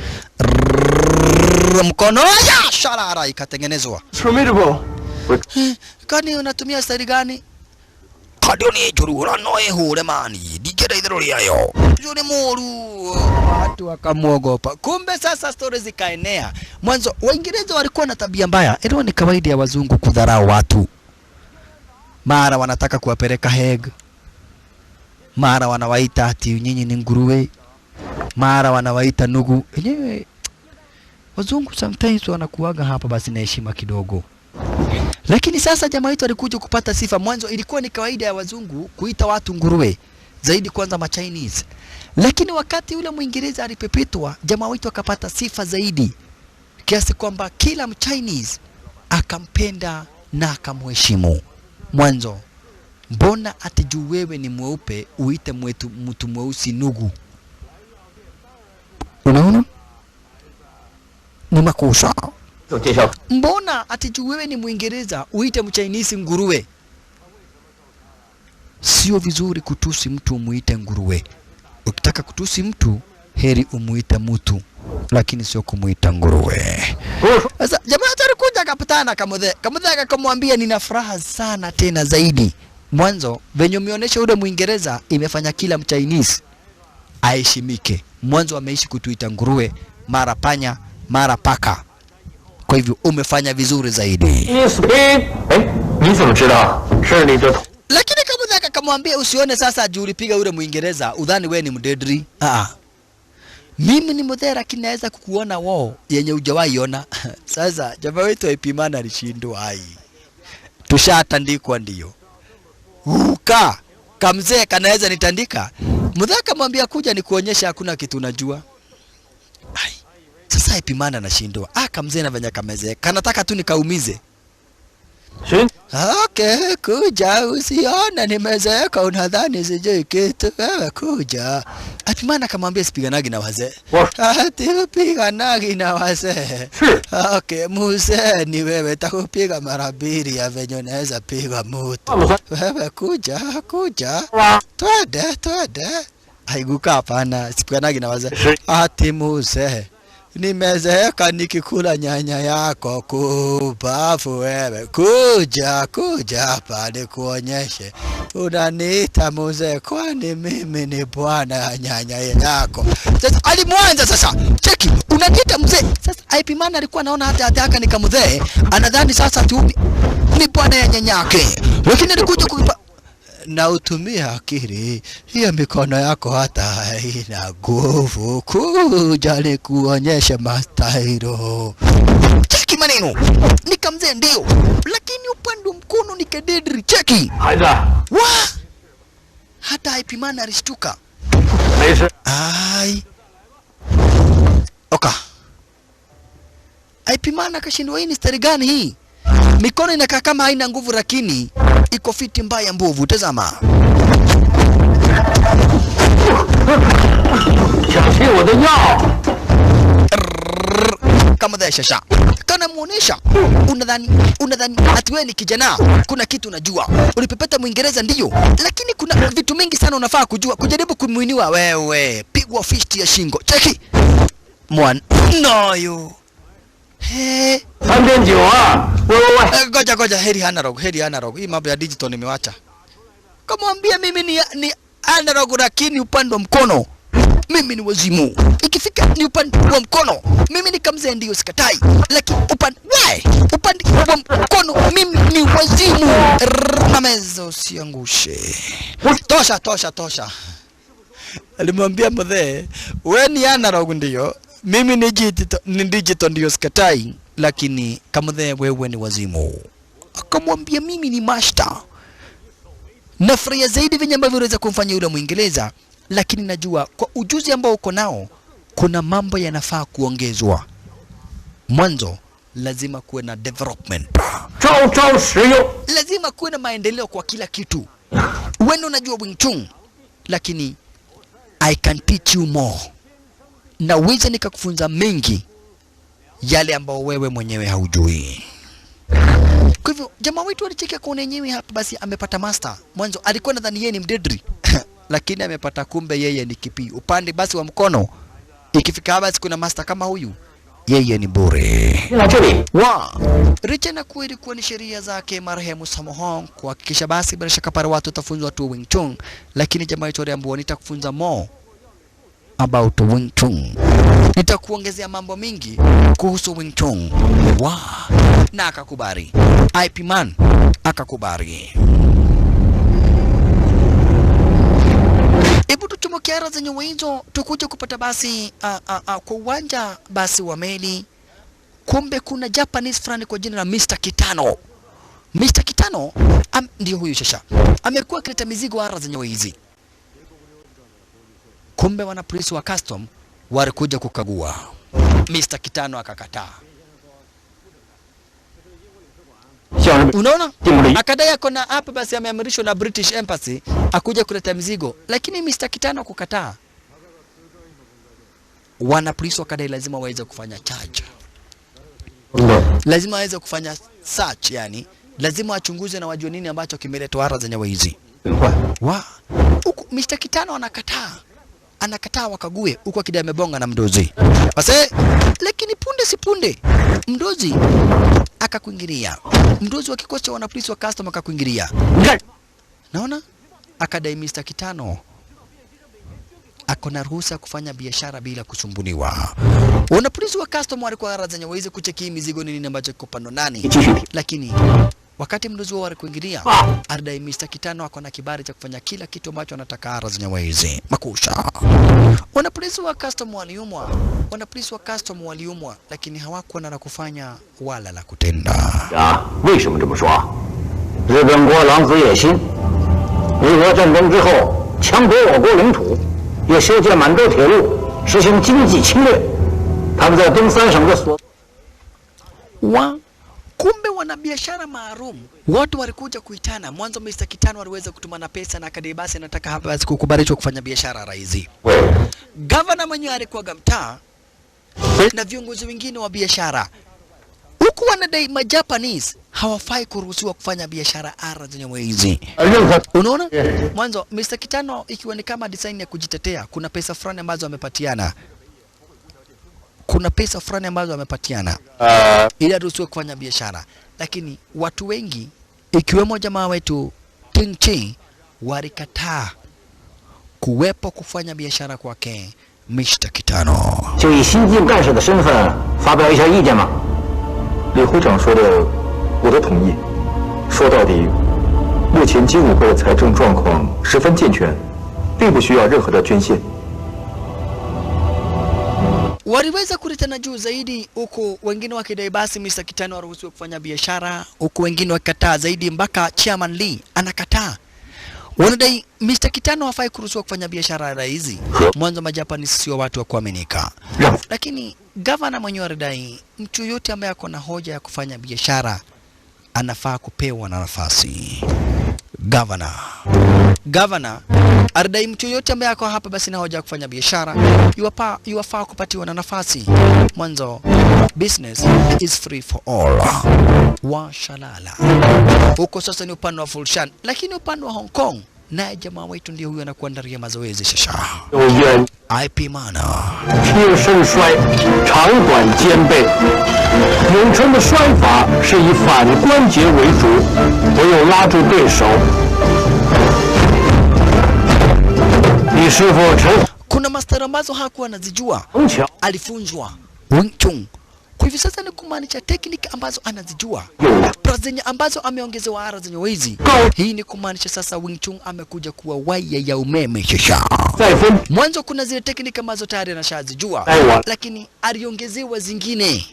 Mkono ya sharara ikatengenezwa. Formidable. Kani unatumia staili gani? Kadioni juru no ehure mani. Digera idhero yayo. Jure moru. Watu wakamuogopa. Kumbe sasa stories zikaenea. Mwanzo Waingereza walikuwa na tabia mbaya. Ilikuwa ni kawaida ya wazungu kudharau watu. Mara wanataka kuwapeleka Hague. Mara wanawaita ati nyinyi ni nguruwe. Mara wanawaita nugu. Enyewe wazungu sometimes wanakuaga hapa basi na heshima kidogo. Lakini sasa jamaa wetu alikuja kupata sifa. Mwanzo ilikuwa ni kawaida ya wazungu kuita watu nguruwe, zaidi kwanza ma Chinese. Lakini wakati yule Mwingereza alipepetwa, jamaa wetu akapata sifa zaidi, kiasi kwamba kila Mchinese akampenda na akamheshimu. Mwanzo, mbona ati juu wewe ni mweupe uite mtu mweusi nugu? Unaona? Ni makosa. Mbona ati juu wewe ni Mwingereza uite Mchinese nguruwe? Sio vizuri kutusi mtu umuite nguruwe. Ukitaka kutusi mtu heri umuite mtu, lakini sio kumuita nguruwe. Sasa jamaa alikuja akapatana Kamuthe. Kamuthe akamwambia nina furaha sana tena zaidi. Mwanzo venye umeonyesha ule Mwingereza imefanya kila Mchinese aheshimike. Mwanzo ameishi kutuita nguruwe, mara panya, mara paka. Kwa hivyo umefanya vizuri zaidi. Lakini Kamuthe akamwambia usione sasa juu ulipiga ule Mwingereza udhani wewe ni mdedri. Mimi ni mdhera lakini naweza kukuona wao yenye hujawahi ona. Sasa jamaa wetu aipimana alishindwa ai. Tushatandikwa ndio. Uka kamzee kanaweza nitandika. Mdhera akamwambia kuja nikuonyesha hakuna kitu unajua. Ai. Sasa aipimana anashindwa. Kamzee na venye kamezee. Kanataka tu nikaumize. Okay, kuja usiona nimezeeka unadhani sijui kitu. Wewe kuja. Atimana akamwambia sipiganagi na wazee. Ati upiganagi na wazee. Okay, mzee ni wewe, takupiga mara mbili ya venye unaweza piga mtu. Wewe kuja, kuja. Twende, twende. Haiguka hapana, sipiganagi na wazee. Ati mzee, nimezeeka nikikula nyanya yako kubafu wewe. Kuja, kuja hapa nikuonyeshe. Unaniita mzee kwani mimi ni bwana ya nyanya yako. Sasa alimwanza sasa. Cheki, unaniita mzee. Sasa IP Man alikuwa anaona hata hata nikamzee, anadhani sasa tu ni bwana ya nyanya yake. Lakini alikuja kuipa na utumia akili hiyo mikono yako hata haina nguvu. Kuja nikuonyeshe mastailo. Cheki maneno. Nikamzee ndio, lakini upande mkono ni kededri. Cheki. Wa! Hata IP Man alishtuka. Ai. Oka. IP Man akashindwa, hii ni stari gani hii? Mikono inakaa kama haina nguvu lakini iko fiti mbaya mbovu. Tazama. Kama dhashasha. Kana muonesha. Unadhani ati wewe ni kijana, kuna kitu unajua. Ulipepeta Mwingereza ndiyo, lakini kuna vitu mingi sana unafaa kujua. Kujaribu kumuinua wewe, pigwa fist ya shingo. Cheki. Mwanayo. He. 3.9啊！喂喂喂！ Ngoja ngoja, heri analog, heri analog. Hii mambo ya digital nimewacha. Kamwambia mimi ni analog, lakini upande wa mkono mimi ni wazimu. Ikifika ni upande wa mkono mimi ni kamzee, ndio sikatai, lakini upande upande wa mkono mimi ni wazimu. Na meza usiangushe. Tosha tosha tosha. Alimwambia mzee, wewe ni analog ndio, mimi ni digital, ni digital ndio sikatai, lakini kamzee wewe ni wazimu. Akamwambia mimi ni master. Nafurahia zaidi venye ambavyo unaweza kumfanya yule Mwingereza, lakini najua kwa ujuzi ambao uko nao kuna mambo yanafaa kuongezwa. Mwanzo lazima kuwe na development, lazima kuwe na maendeleo kwa kila kitu. Wewe unajua Wing Chun, lakini I can teach you more. Naweza nikakufunza mengi yale ambao wewe mwenyewe haujui. Kwa hivyo jamaa wetu alicheka kuona yenyewe hapa basi amepata master. Mwanzo alikuwa nadhani yeye ni mdedri lakini amepata kumbe yeye ni kipi. Upande basi wa mkono ikifika hapa basi kuna master kama huyu, yeye ni bure. Wa richa na kweli kuwa ni sheria zake marehemu Sammo Hung kuhakikisha basi bila shaka pale watu watafunzwa tu Wing Chun, lakini jamaa wetu aliambiwa nitakufunza more about Wing Chun, nitakuongezea mambo mingi kuhusu Wing Chun. Wa na akakubali. IP man akakubali. Hebu tuchomoke ara zenye hizo tukuje kupata basi kwa uwanja basi wa meli. Kumbe kuna Japanese fulani kwa jina la Mr. Kitano. Mr. Kitano ndio huyu shasha. Amekuwa akileta mizigo ara zenye hizi. Kumbe wana polisi wa custom walikuja kukagua. Mr. Kitano akakataa. Unaona? Akadai akona hapa basi ameamrishwa na British Embassy akuja kuleta mzigo, lakini Mr. Kitano kukataa. Wana polisi wakadai lazima waweze kufanya charge. Lazima waweze kufanya search, yani lazima wachunguze na wajue nini ambacho kimeletwa ara zenye hizi. Wa huku Mr. Kitano anakataa. Anakataa wakague huku akidai amebonga na mdozi. Basi lakini punde si punde mdozi akakuingilia. Mdozi wa kikosi cha wanapolisi wa custom akakuingilia. Naona? Akadai Mr. Kitano akona ruhusa kufanya biashara bila kusumbuliwa. Wanapolisi wa custom walikuwa raza waweze kucheki mizigo nini ambacho kiko pando nani. Lakini wakati mdozi wao alikuingilia, alidai Mr. Kitano akona kibali cha kufanya kila kitu ambacho anataka ara zenye wezi. Makusha. Wanapolisi wa custom waliumwa. Wanapolisi wa custom waliumwa, lakini hawakuwa na la kufanya wala la kutenda. 为什么这么说？日本国狼子野心，日俄战争之后强夺我国领土，又修建满洲铁路，实行经济侵略。他们在东三省的所 kumbe wanabiashara maalum watu walikuja kuitana. Mwanzo Mr. Kitano aliweza kutumana pesa na akadai basi anataka hapa basi kukubalishwa kufanya biashara raizi. Governor mwenyewe alikuwa gamtaa na viongozi wengine wa biashara. Huku wanadai ma Japanese hawafai kuruhusiwa kufanya biashara ara zenye hizi. Unaona? Mwanzo Mr. Kitano ikiwa ni kama design ya kujitetea, kuna pesa fulani ambazo amepatiana. Kuna pesa fulani ambazo amepatiana ili aruhusiwe kufanya biashara, lakini watu wengi ikiwemo jamaa wetu Ting Chi walikataa kuwepo kufanya biashara kwake Mr. Kitano. 就以新进干事的身份发表一下意见吗？李会长说的我都同意。说到底，目前精武会的财政状况十分健全，并不需要任何的捐献。 Waliweza kuritana juu zaidi, huku wengine wakidai basi Mr. Kitano aruhusiwe kufanya biashara, huku wengine wakikataa zaidi, mpaka Chairman Lee anakataa. Wanadai Mr. Kitano hafai kuruhusiwa kufanya biashara rahisi. Mwanzo majapani sio watu wa kuaminika. Lakini governor mwenyewe alidai mtu yote ambaye ako na hoja ya kufanya biashara anafaa kupewa na nafasi. Governor alidai mtu yote ambaye ako hapa basi na hoja ya kufanya biashara yuwafaa kupatiwa na nafasi. Mwanzo business is free for all. Washalala. Huko sasa ni upande wa Fulshan, lakini upande wa Hong Kong Naye jamaa wetu ndio huyo anakuandalia mazoezi shasha. IP Mana. 贴身摔，长短兼备。咏春的摔法是以反关节为主，不用拉住对手。你师傅陈 Kuna mastari ambazo hakuwa anazijua, 长桥 alifunzwa Wing Chun. Kwa hivyo sasa ni kumaanisha tekniki ambazo anazijua plus zenye ambazo ameongezewa ara zenye wizi. Hii ni kumaanisha sasa Wing Chun amekuja kuwa waya ya umeme shasha. 再分 Mwanzo kuna zile tekniki ambazo tayari anashazijua, Aiwa. lakini aliongezewa zingine,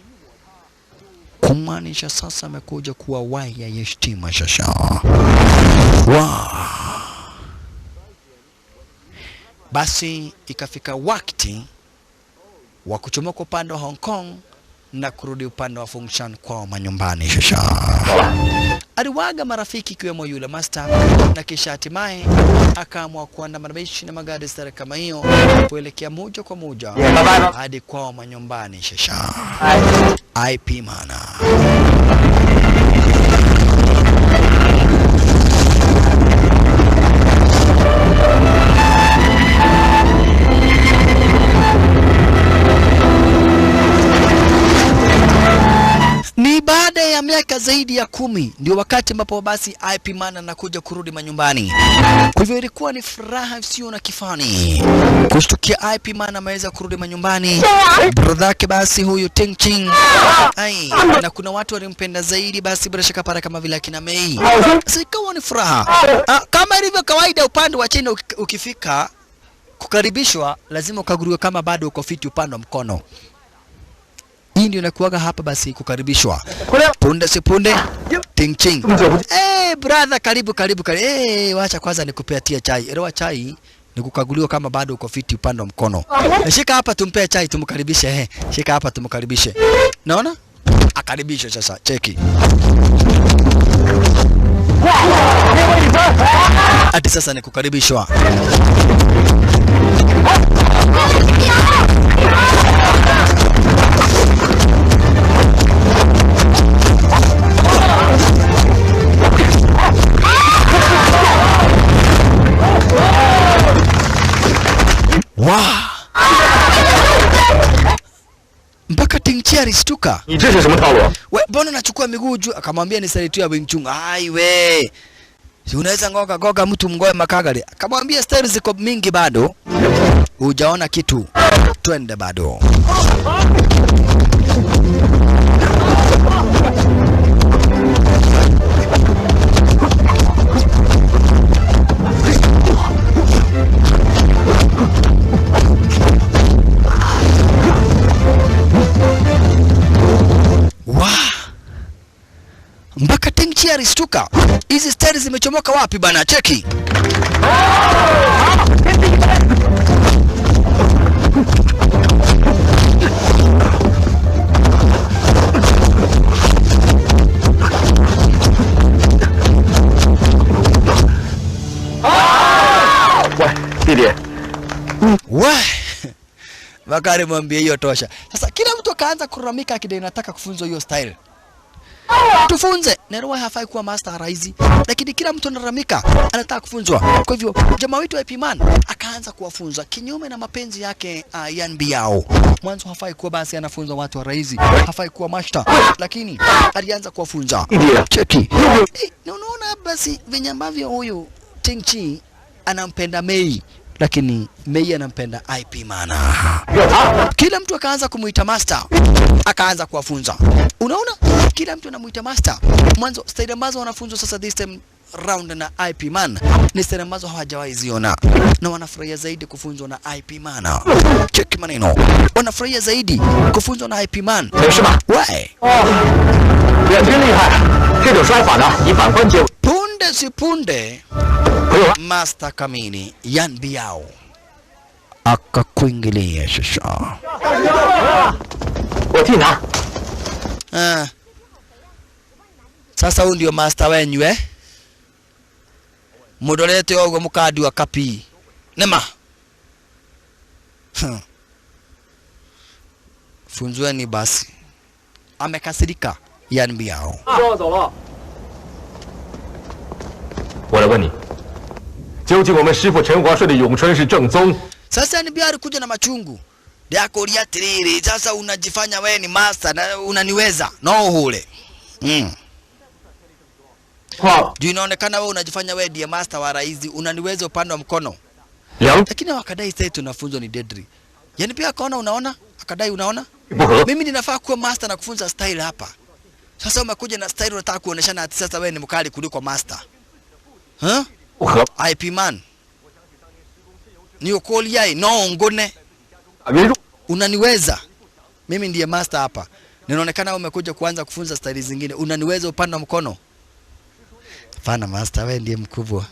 kumaanisha sasa amekuja kuwa waya ya stima shasha. Wow. Basi ikafika wakati wa kuchomoka upande wa Hong Kong na kurudi upande wa Fengshan kwao manyumbani shasha. Aliwaga marafiki ikiwemo yule master na kisha hatimaye akaamua kuandamana mabishi na magari stara kama hiyo kuelekea moja kwa moja hadi kwao manyumbani shasha. IP Mana. Ni baada ya miaka zaidi ya 10 ndio wakati ambapo basi IP Mana anakuja kurudi manyumbani. Kwa hivyo ilikuwa ni furaha isiyo na kifani kushtukia IP Mana ameweza kurudi manyumbani. Brother yake basi huyu Ting Ching. Ai, na kuna watu walimpenda zaidi basi bila shaka para kama vile akina Mei. Sikawa ni furaha. Kama ilivyo kawaida upande wa China ukifika kukaribishwa lazima ukaguliwe kama bado uko fiti upande wa mkono. Hii ndio inakuwaga hapa basi kukaribishwa. Punde si punde Ting Ching. Eh, brother karibu karibu karibu. Eh, wacha kwanza nikupatie chai. Elewa chai ni kukaguliwa kama bado uko fiti upande wa mkono. Shika hapa tumpee chai tumkaribishe eh. Shika hapa tumkaribishe. Naona? Akaribishwe sasa. Cheki. Ati sasa ni kukaribishwa. Wow. Mpaka Ting Chi alishtuka. 你这是什么套路？ We, mbona nachukua miguu juu? Akamwambia ni style tu ya Wing Chun. Ai we. Si unaweza ngoga goga mtu mgoe makagari. Akamwambia style ziko mingi bado. Hujaona kitu. Twende bado. Mpaka Ting Chi alishtuka. Hizi style zimechomoka wapi bana? Cheki. 喂，弟弟， We. Bakari mwambie hiyo tosha. Sasa kila mtu akaanza kulalamika akidai nataka kufunzwa hiyo style. Tufunze. Nerwa hafai kuwa master raizi, lakini kila mtu analalamika anataka kufunzwa. Kwa hivyo jamaa wetu IP Man akaanza kuwafunza kinyume na mapenzi yake Yan Biao. Mwanzo hafai kuwa basi anafunza watu wa raizi, hafai kuwa master, lakini alianza kuwafunza. Cheki. Na unaona basi venye ambavyo huyu Ting Chi anampenda Mei, lakini Mei anampenda IP Mana. Kila mtu akaanza kumuita master, akaanza kuwafunza. Unaona? Kila mtu anamuita master. Mwanzo style ambazo wanafunzwa sasa this time round na IP Man ni style ambazo hawajawahi ziona, na wanafurahia zaidi kufunzwa na IP Man. Cheki maneno. Wanafurahia zaidi kufunzwa na IP Man. 没事吧？ Why? 也真厉害。这种摔法呢，以反关节。 Punde si punde 朋友 Master kamili Yan Biao akakuingilia sasa. 我替你拿。 Ah. Sasa huyu ndio master wenyu eh? Mudorete ogo mukadi wa kapi. Nema. Funzweni basi. Amekasirika Yan Biao. 我来问你，究竟我们师傅陈华顺的咏春是正宗？ Sasa ni biari kuja na machungu ndiakuria atiriri, sasa unajifanya wewe ni master na unaniweza no hule juu inaonekana wewe unajifanya wewe ndiye master wa raizi, unaniweza upande wa mkono, lakini wakadai sasa tunafunzwa ni deadly. Yani pia akaona, unaona, akadai unaona, mimi ninafaa kuwa master na kufunza style hapa. Sasa umekuja na style unataka kuoneshana ati sasa wewe ni mkali kuliko master. Huh? IP man. Ni ukoli yai no ngone. Unaniweza. Mimi ndiye master hapa. Ninaonekana umekuja kuanza kufunza style zingine. Unaniweza upande wa mkono? Hapana master, wewe ndiye mkubwa.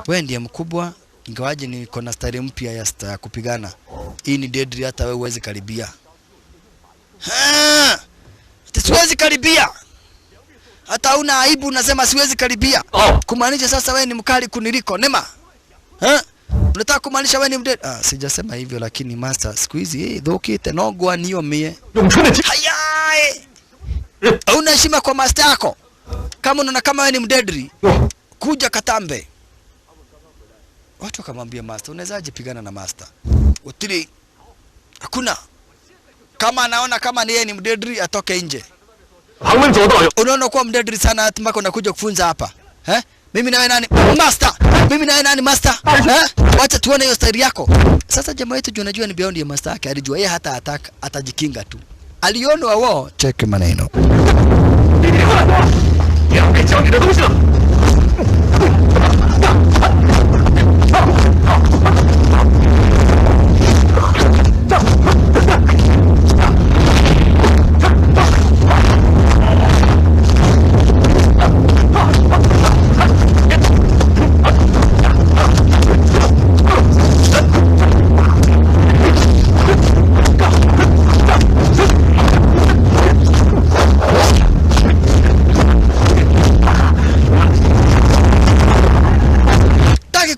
Wewe ndiye mkubwa, ingawaje niko na style mpya ya style kupigana. Hii ni deadly, hata wewe huwezi karibia. Siwezi karibia. Hata una aibu unasema siwezi karibia. Kumaanisha sasa wewe ni mkali kuniliko, nema? Unataka kumaanisha wewe ni mdead? Ah, sijasema hivyo lakini master, siku hizi dhokite nogwa niyo mie. Hayai! Hauna heshima kwa master yako. Kama unaona kama wewe ni mdeadly, kuja katambe. Watu wakamwambia master, unawezaje pigana na master? Utili hakuna. Kama anaona kama ni yeye ni mdeadly atoke nje. Unaona kuwa mdeadly sana hata mpaka unakuja kufunza hapa. Eh? Mimi nawe nani? Master. Mimi nawe nani master? Eh? Wacha tuone hiyo style yako. Sasa jamaa yetu juu unajua ni beyond ya master yake, alijua yeye hata ataka atajikinga tu. Alionwa wao, check maneno.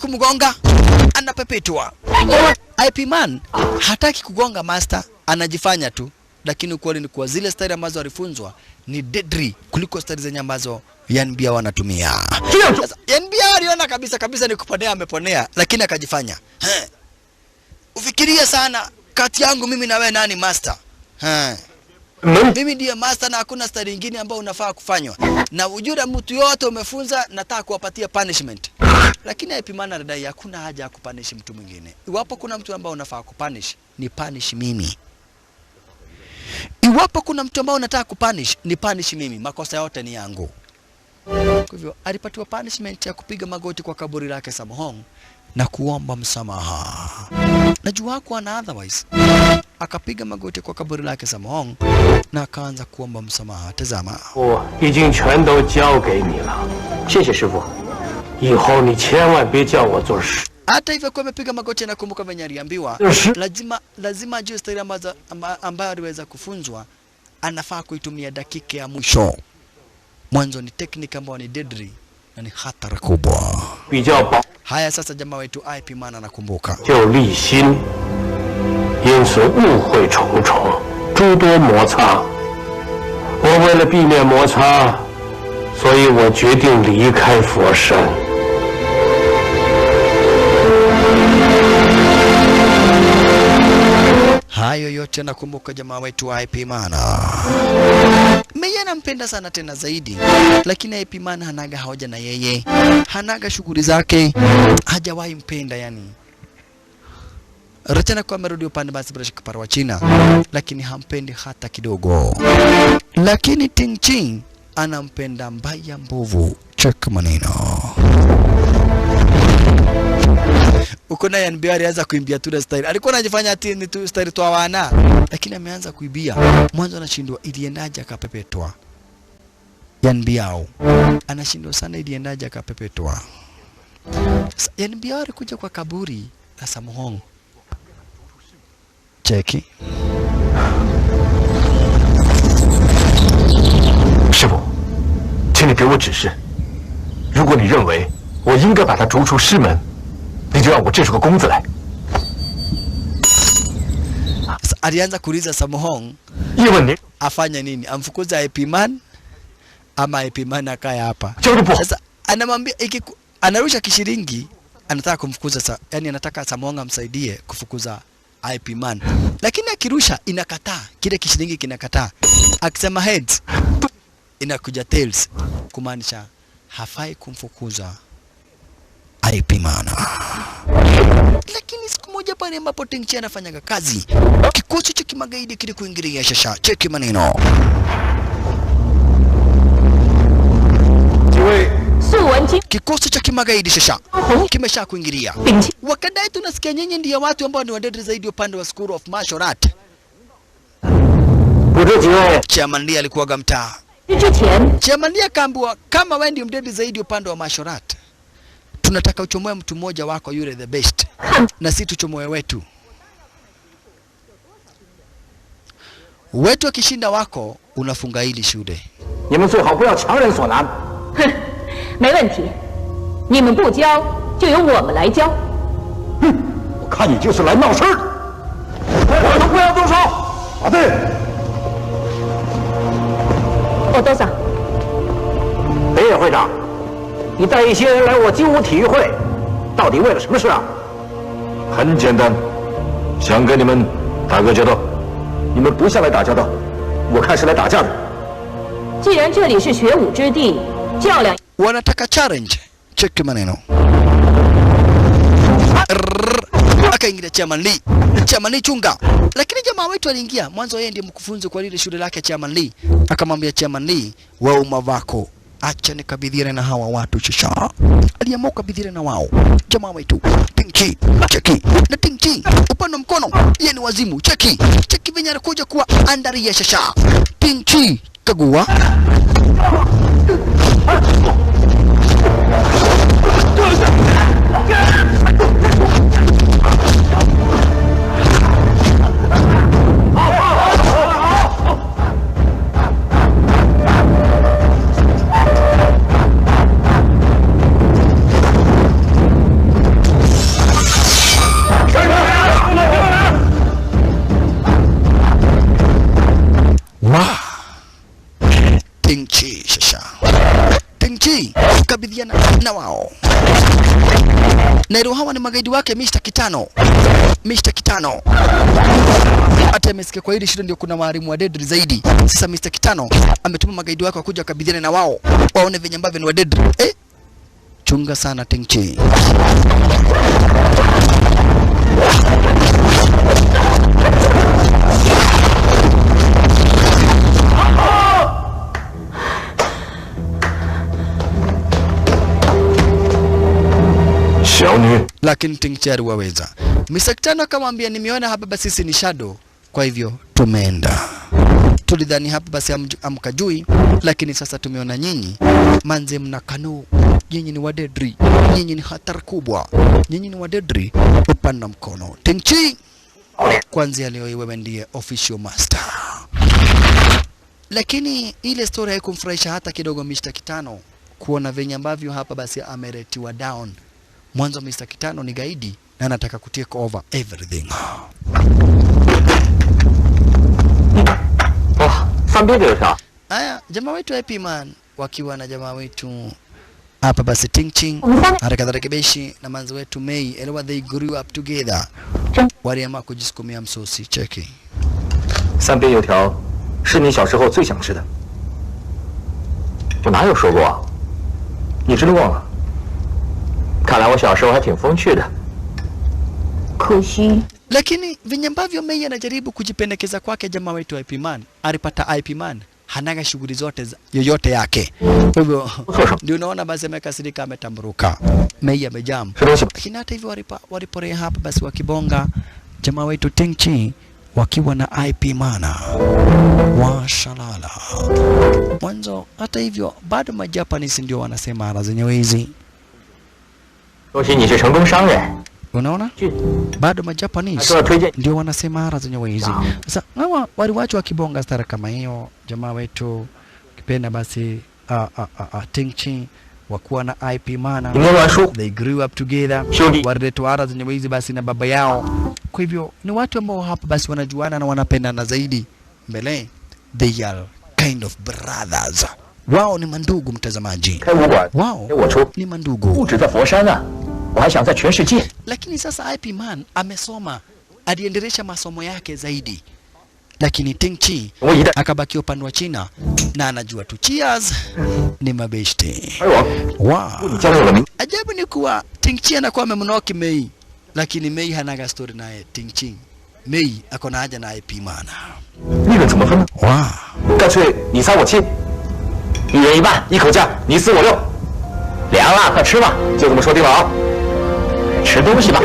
Kumgonga, anapepetwa. IP man hataki kugonga master, anajifanya tu, lakini ukweli ni kuwa zile style ambazo alifunzwa ni deadly kuliko style zenye ambazo Yanbia wanatumia. Sasa Yanbia aliona kabisa kabisa ni kuponea, ameponea, lakini akajifanya. Ufikirie sana kati yangu mimi na wewe nani master? Mimi ndiye master na hakuna style nyingine ambayo unafaa kufanywa. Na ujura mtu yote umefunza, nataka kuwapatia punishment. Lakini IP man anadai hakuna haja ya kupunish mtu mwingine. Iwapo kuna mtu ambaye unafaa kupunish, ni punish mimi. Iwapo kuna mtu ambaye unataka kupunish, ni punish mimi. Makosa yote ni yangu. Kwa hivyo alipatiwa punishment ya kupiga magoti kwa kaburi lake Samhong na kuomba msamaha. Najua hakuwa na otherwise. Akapiga magoti kwa kaburi lake Samhong na akaanza kuomba msamaha. Tazama. 我已经全都交给你了。 谢谢师傅。 以后你千万别叫我做事。 Hata hivyo kwa amepiga magoti na kumbuka venye aliambiwa, lazima ajue style ambayo aliweza kufunzwa, anafaa kuitumia dakika ya mwisho. Mwanzo ni technique ambayo ni deadly na ni hatari kubwa. Haya sasa jamaa wetu IP man anakumbuka. 就立心，因此误会重重，诸多摩擦。我为了避免摩擦，所以我决定离开佛山。 Hayo yote nakumbuka jamaa wetu IP man. Mimi anampenda sana tena zaidi, lakini IP man hanaga hoja na yeye, hanaga shughuli zake, hajawahi mpenda yani. Rachana kwa amerudi upande basi bila shaka wa China, lakini hampendi hata kidogo. Lakini Ting Ching anampenda mbaya mbovu. Check maneno. Uko na NBA alianza kuimbia tu style. Alikuwa anajifanya ati ni tu style tu wana, lakini ameanza kuibia. Mwanzo anashindwa iliendaje akapepetwa. NBA anashindwa sana iliendaje akapepetwa. NBA alikuja kwa kaburi la Samhong. Cheki. 师傅，请你给我指示。如果你认为我应该把他逐出师门，你就让我这出个公子来。 Alianza kuuliza Samhong afanye nini, amfukuze IP man ama IP Man akae hapa. Sasa anamwambia anarusha kishiringi, anataka kumfukuza, yani anataka Sammo Hung amsaidie kufukuza IP Man. Lakini akirusha inakataa, kile kishiringi kinakataa. Akisema heads inakuja tails, kumaanisha hafai kumfukuza IP Man. Lakini siku moja pale ambapo Ting Chi anafanyaga kazi, kikosi cha kimagaidi kilikuingilia shasha. Cheki maneno. Kikosi cha kimagaidi shasha kimesha kuingilia. Wakadai tunasikia nyinyi ndiyo watu ambao ni wadedri zaidi upande wa School of Martial Art. Chairman Lee alikuwa mtaa. Chairman Lee akaambiwa kama wewe ndiyo mdedri zaidi upande wa martial art, tunataka uchomoe mtu mmoja wako yule the best, na si tuchomoe wetu. Wetu akishinda wako unafunga hili shule. 没问题，你们不教就由我们来教。哼，我看你就是来闹事的。我都不要动手。啊对。我多少？北野会长，你带一些人来我精武体育会，到底为了什么事啊？很简单，想跟你们打个交道。你们不像来打交道，我看是来打架的。既然这里是学武之地，较量。 Wanataka challenge. Cheki maneno. Akaingia Chairman Lee. Chairman Lee chunga. Lakini jamaa wetu aliingia. Mwanzo yeye ndiye mkufunzi kwa lile shule lake Chairman Lee. Akamwambia Chairman Lee, wewe umavako, acha nikabidhiane na hawa watu shisha. Aliamua kukabidhiana na wao. Jamaa wetu Ting Chi, cheki. Na Ting Chi upande mkono, yeye ni wazimu. Cheki. Cheki venye anakuja kuwa andaria shasha. Ting Chi kagua. Ting Chi shasha. Ting Chi kabidhiana na wao. Nairo hawa ni magaidi wake Mr. Kitano. Mr. Kitano. Hata amesikia kwa hili shule ndio kuna walimu wa dedri zaidi. Sasa Mr. Kitano ametuma magaidi wake wakuja wakabidhiane na wao, waone venye ambavyo ni wa dedri. Chunga sana Ting Chi. Lakini Ting Chi aliwaweza. Mr. Kitano akamwambia nimeona hapa basi sisi ni shadow, kwa hivyo tumeenda. Tulidhani hapa basi amkajui, lakini sasa tumeona nyinyi manze mna kanu, nyinyi ni wadedri, nyinyi ni hatari kubwa, nyinyi ni wadedri upanda mkono. Ting Chi, kuanzia leo wewe ndiye official master. Lakini ile story haikumfurahisha hata kidogo Mr. Kitano, kuona venye ambavyo hapa basi ameretiwa down. Mwanzo Mr. Kitano ni gaidi na anataka ku take over everything. Aya, jamaa wetu IP Man wakiwa na jamaa wetu hapa basi Ting Ching, harakadhalika Beshi na manzi wetu Mei, elewa they grew up together. Waliamua kujisukumia msosi. Cheki. 三杯油条是你小时候最想吃的。我哪有说过啊？你真的忘了？看来我小时候还挺风趣的。可惜。 Lakini venye ambavyo Mei anajaribu kujipendekeza kwake jamaa wetu IP Man, alipata IP Man hanaga shughuli zote yoyote yake. Kwa hivyo ndio unaona basi amekasirika, ametamburuka. Mei amejam. Lakini hata hivyo waliporea hapa basi wakibonga jamaa wetu Ting Chi wakiwa na IP Man washalala. Mwanzo hata hivyo bado majapanese ndio wanasema ara zenyewe hizi. Unaona? Bado majapanese ndio wanasema ara zenyewe hizi. Sasa hawa waliwachwa wakibonga stara kama hiyo jamaa wetu kipenda basi Ting Chi wakuwa na IP Man, they grew up together, waliletwa ara zenyewe hizi basi na baba yao. Kwa hivyo ni watu ambao hapa basi wanajuana na wanapendana zaidi. Mbele they are kind of brothers. Wao ni mandugu mtazamaji. Wao ni mandugu. Lakini sasa IP Man amesoma, aliendelesha masomo yake zaidi. Lakini Ting Chi akabaki upande wa China na anajua tu cheers ni mabeshte. Wow. Ajabu ni kuwa Ting Chi anakuwa amemnoki Mei, lakini Mei hanaga story naye Ting Chi. Mei ako na haja na IP Man. Wow. 一人一半，一口价，你4我6，凉了，快吃吧，就这么说定了啊！吃东西吧。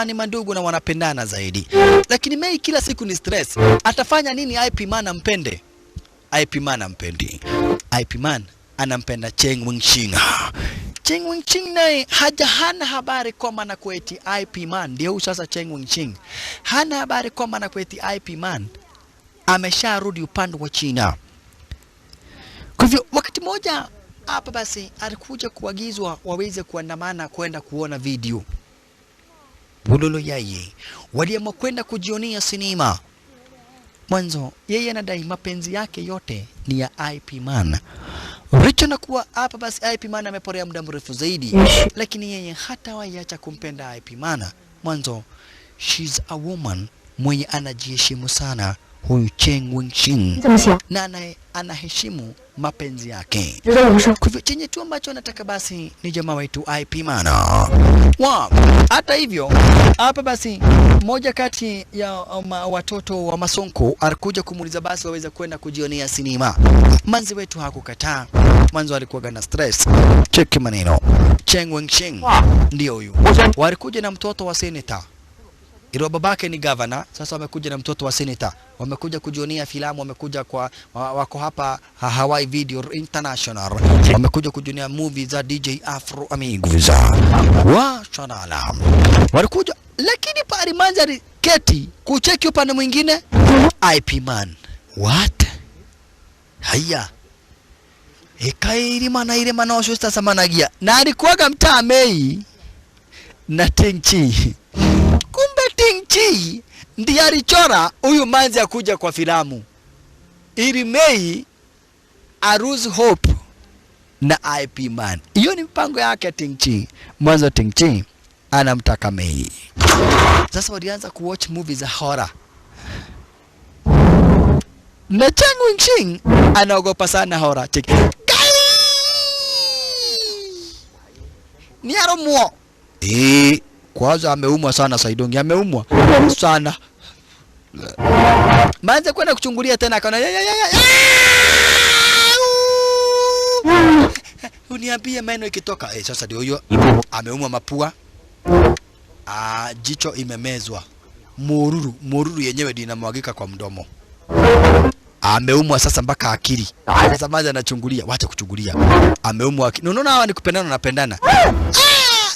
Ni mandugu na wanapendana zaidi. Lakini Mei kila siku ni stress. Atafanya nini IP Man ampende? IP Man ampendi. IP Man anampenda Cheng Wingxing. Cheng Wingxing naye hana habari kwamba na kweti IP Man ndio huyu sasa. Cheng Wingxing hana habari kwamba na kweti IP Man amesharudi upande wa China. Kwa hivyo wakati mmoja hapa basi alikuja kuagizwa waweze kuandamana kwenda kuona video. Bulolo yaye waliamua kwenda kujionia sinema. Mwanzo yeye anadai mapenzi yake yote ni ya IP Man. Richa na kuwa hapa basi IP Man ameporea muda mrefu zaidi, lakini yeye hata waiacha kumpenda IP Man. Mwanzo she's a woman mwenye anajiheshimu sana huyu Cheng Wingxing, na anaheshimu mapenzi yake. Kwa hivyo chenye tu ambacho anataka basi ni jamaa wetu IP Man. Wow. Hata hivyo hapa basi moja kati ya watoto wa Masonko alikuja kumuuliza basi waweza kwenda kujionea sinema. Manzi wetu hakukataa. Mwanzo alikuwa na stress. Cheki maneno. Cheng Wingxing ndio huyu. Walikuja na mtoto wa senator. Ilo babake ni governor, sasa wamekuja na mtoto wa senator. Wamekuja kujionea filamu, wamekuja kwa wako hapa Hawaii Video International. Wamekuja kujionea movie za DJ Afro Amigos. Wa shanala. Walikuja lakini pale manzari keti kucheki upande mwingine IP Man. What? Haya. Ekairi mana ile manosho sasa managia. Na alikuwaga mtaa Mei na Ting Chi. Kumbe Ting Chi ndiye alichora huyu manzi akuja kwa filamu ili Mei aruse hope na IP Man. Hiyo ni mpango yake Ting Chi. Mwanzo Ting Chi anamtaka Mei. Sasa walianza kuwatch movies za horror. Na Cheng Wingxing anaogopa sana horror. Check. Ni aromwo. Kwanza ameumwa sana Saidongi, ameumwa sana. Manze kwenda kuchungulia tena akaona uniambie meno ikitoka. Sasa ndio huyo ameumwa mapua. Jicho imemezwa. Mururu yenyewe ndio inamwagika kwa mdomo. Ameumwa sasa mpaka akili. Sasa manze anachungulia, wacha kuchungulia. Ameumwa akili. Unaona hawa ni kupendana na pendana.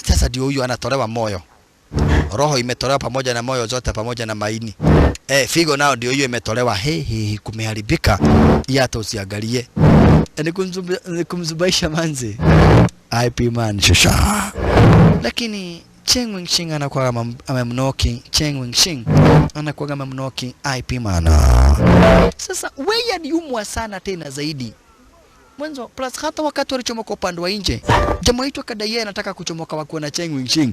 Sasa ndio huyu anatolewa moyo. Roho imetolewa pamoja na moyo zote pamoja na maini. Figo nao ndio hiyo imetolewa. Hey, kumeharibika. Hata usiangalie. Ni kumzubaisha manzi. IP Man shasha. Lakini Cheng Wingxing anakuwa amemnoki. Cheng Wingxing anakuwa amemnoki IP Man. Sasa wewe aliumwa sana tena zaidi. Mwanzo plus hata wakati walichomoka upande wa nje, jamaa aitwa kadai anataka kuchomoka wakiwa na Cheng Wingxing.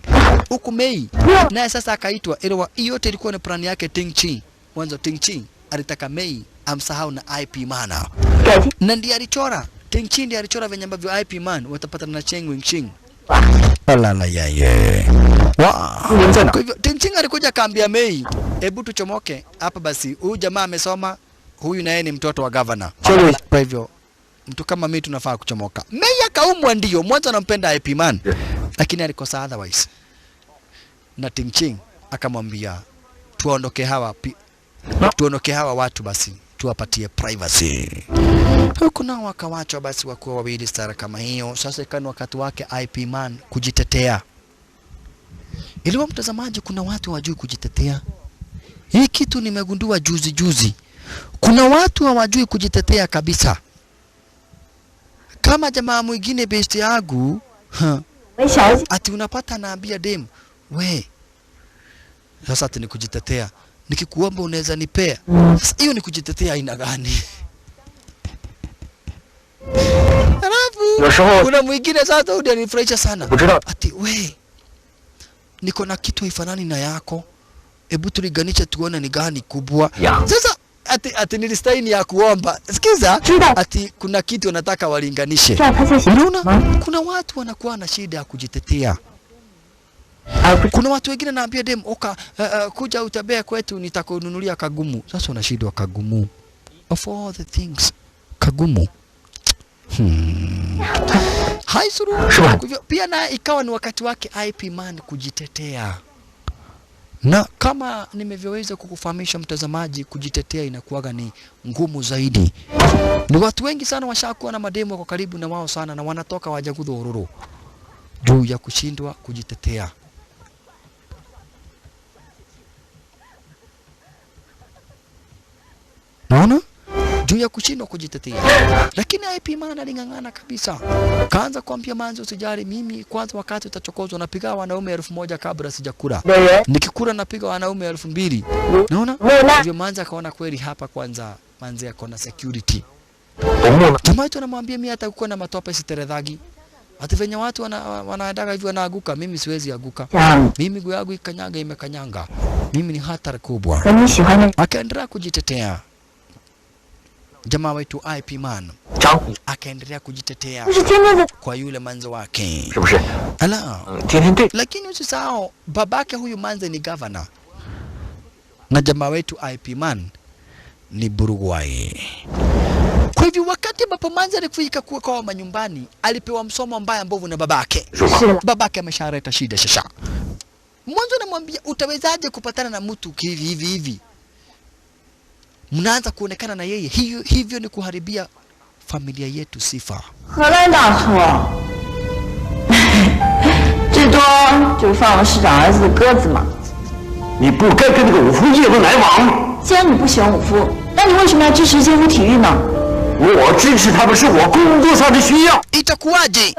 Huku Mei naye sasa akaitwa. Elewa yote ilikuwa ni plan yake Ting Chi. Mwanzo Ting Chi alitaka Mei amsahau na IP Man. Na ndiye alichora. Ting Chi ndiye alichora venye ambavyo IP Man watapatana na Cheng Wingxing. La ya ye. Wow. Kwa hivyo Ting Chi alikuja kaambia Mei, hebu tuchomoke hapa basi. Huyu jamaa amesoma, huyu naye ni mtoto wa governor. Kwa hivyo mtu kama mimi tunafaa kuchomoka. Mei akaumwa ndio, mwanzo anampenda IP Man. Lakini alikosa otherwise. Na Ting Chi akamwambia tuondoke hawa tuondoke hawa watu basi, tuwapatie privacy. Huku nao wakawachwa basi wakuwa wawili stara kama hiyo. Sasa ikani wakati wake IP Man kujitetea. Iliwa mtazamaji, kuna watu hawajui kujitetea. Hii kitu nimegundua juzi juzi. Kuna watu hawajui kujitetea kabisa. Kama jamaa mwingine best yangu, ati unapata naambia dem, we Sasa ati ni kujitetea. Nikikuomba unaweza nipea. Sasa hiyo ni kujitetea aina gani? Alafu kuna mwingine sasa huyu anifurahisha sana. Ati we, niko na kitu haifanani na yako. Hebu tuliganishe tuone ni gani kubwa. Sasa ati nilistaini ya kuomba. Sikiza, ati kuna kitu nataka walinganishe. Unaona? Kuna watu wanakuwa na shida ya kujitetea. Kuna watu wengine naambia dem oka kuja utembee kwetu nitakununulia kagumu. Sasa una shida kagumu. Of all the things, kagumu. Hai suru. Pia na ikawa ni wakati wake IP man kujitetea. Na kama nimevyoweza kukufahamisha mtazamaji, kujitetea inakuwaga ni ngumu zaidi. Ni watu wengi sana washakuwa na mademu wako karibu na wao sana na wanatoka wajagudhururu juu ya kushindwa kujitetea. Naona? Juu ya kushindwa kujitetea. Lakini IP man aling'ang'ana kabisa. Kaanza kuambia manzi usijali, mimi kwanza wakati utachokozwa napiga wanaume 1000 kabla sijakula. Nikikula napiga wanaume 2000. Naona? Hivyo manzi akaona kweli hapa kwanza manzi akona security. Jamaa wetu anamwambia mimi hata uko na matope siterethagi. Hata venye watu wanaendaga hivi wanaaguka, mimi siwezi aguka. Mimi miguu yangu ikanyaga imekanyanga. Mimi ni hatari kubwa. Akaendelea kujitetea. Jamaa wetu IP man akaendelea kujitetea kwa yule manzo wake. Ala. Lakini usisahau babake huyu manze ni governor. Na jamaa wetu IP man ni Uruguay. Kwa hivyo wakati ambapo manze alifika kuwa kwa manyumbani, alipewa msomo mbaya mbovu na babake. Babake ameshaleta shida shasha. Mwanzo anamwambia utawezaje kupatana na mtu hivi hivi hivi? Mnaanza kuonekana na yeye, hivyo ni kuharibia familia yetu sifa. Itakuwaje?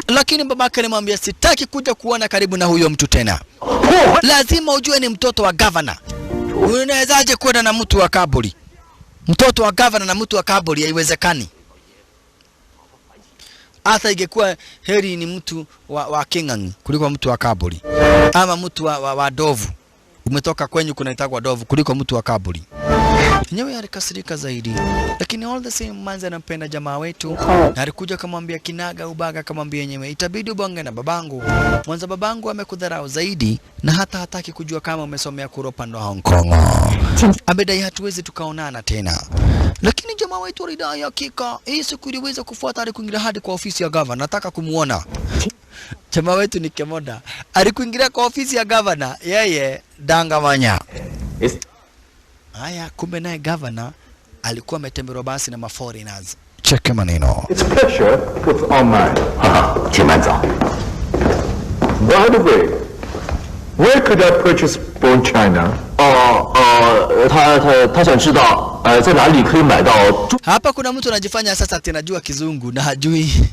Lakini babake alimwambia sitaki kuja kuona karibu na huyo mtu tena. Lazima ujue ni mtoto wa governor. Unawezaje kwenda na mtu wa kaburi? Mtoto wa governor na mtu wa kaburi haiwezekani. Hata ingekuwa heri ni mtu wa Kingangi kuliko mtu wa kaburi. Ama mtu wa dovu. Umetoka kwenyu kunaitwa dovu kuliko mtu wa kaburi. Nyewe alikasirika zaidi. Lakini all the same manzi anampenda jamaa wetu. Na alikuja akamwambia kinaga ubaga, akamwambia nyewe itabidi ubonge na babangu. Mwanzo babangu amekudharau zaidi na hata hataki kujua kama umesomea kuropa ndo Hong Kong. Amedai hatuwezi tukaonana tena. Lakini jamaa wetu alidai hakika hii siku iliweza kufuata, alikuingia hadi kwa ofisi ya governor, nataka kumuona. Jamaa wetu ni Kemoda. Alikuingia kwa ofisi ya governor, yeye dangamanya. Haya, kumbe naye governor alikuwa ametembelewa basi na ma-foreigners. Cheke maneno. It's pressure puts on mine. By the way, where could I purchase bone china? Hapa kuna mtu anajifanya sasa ati anajua kizungu na hajui.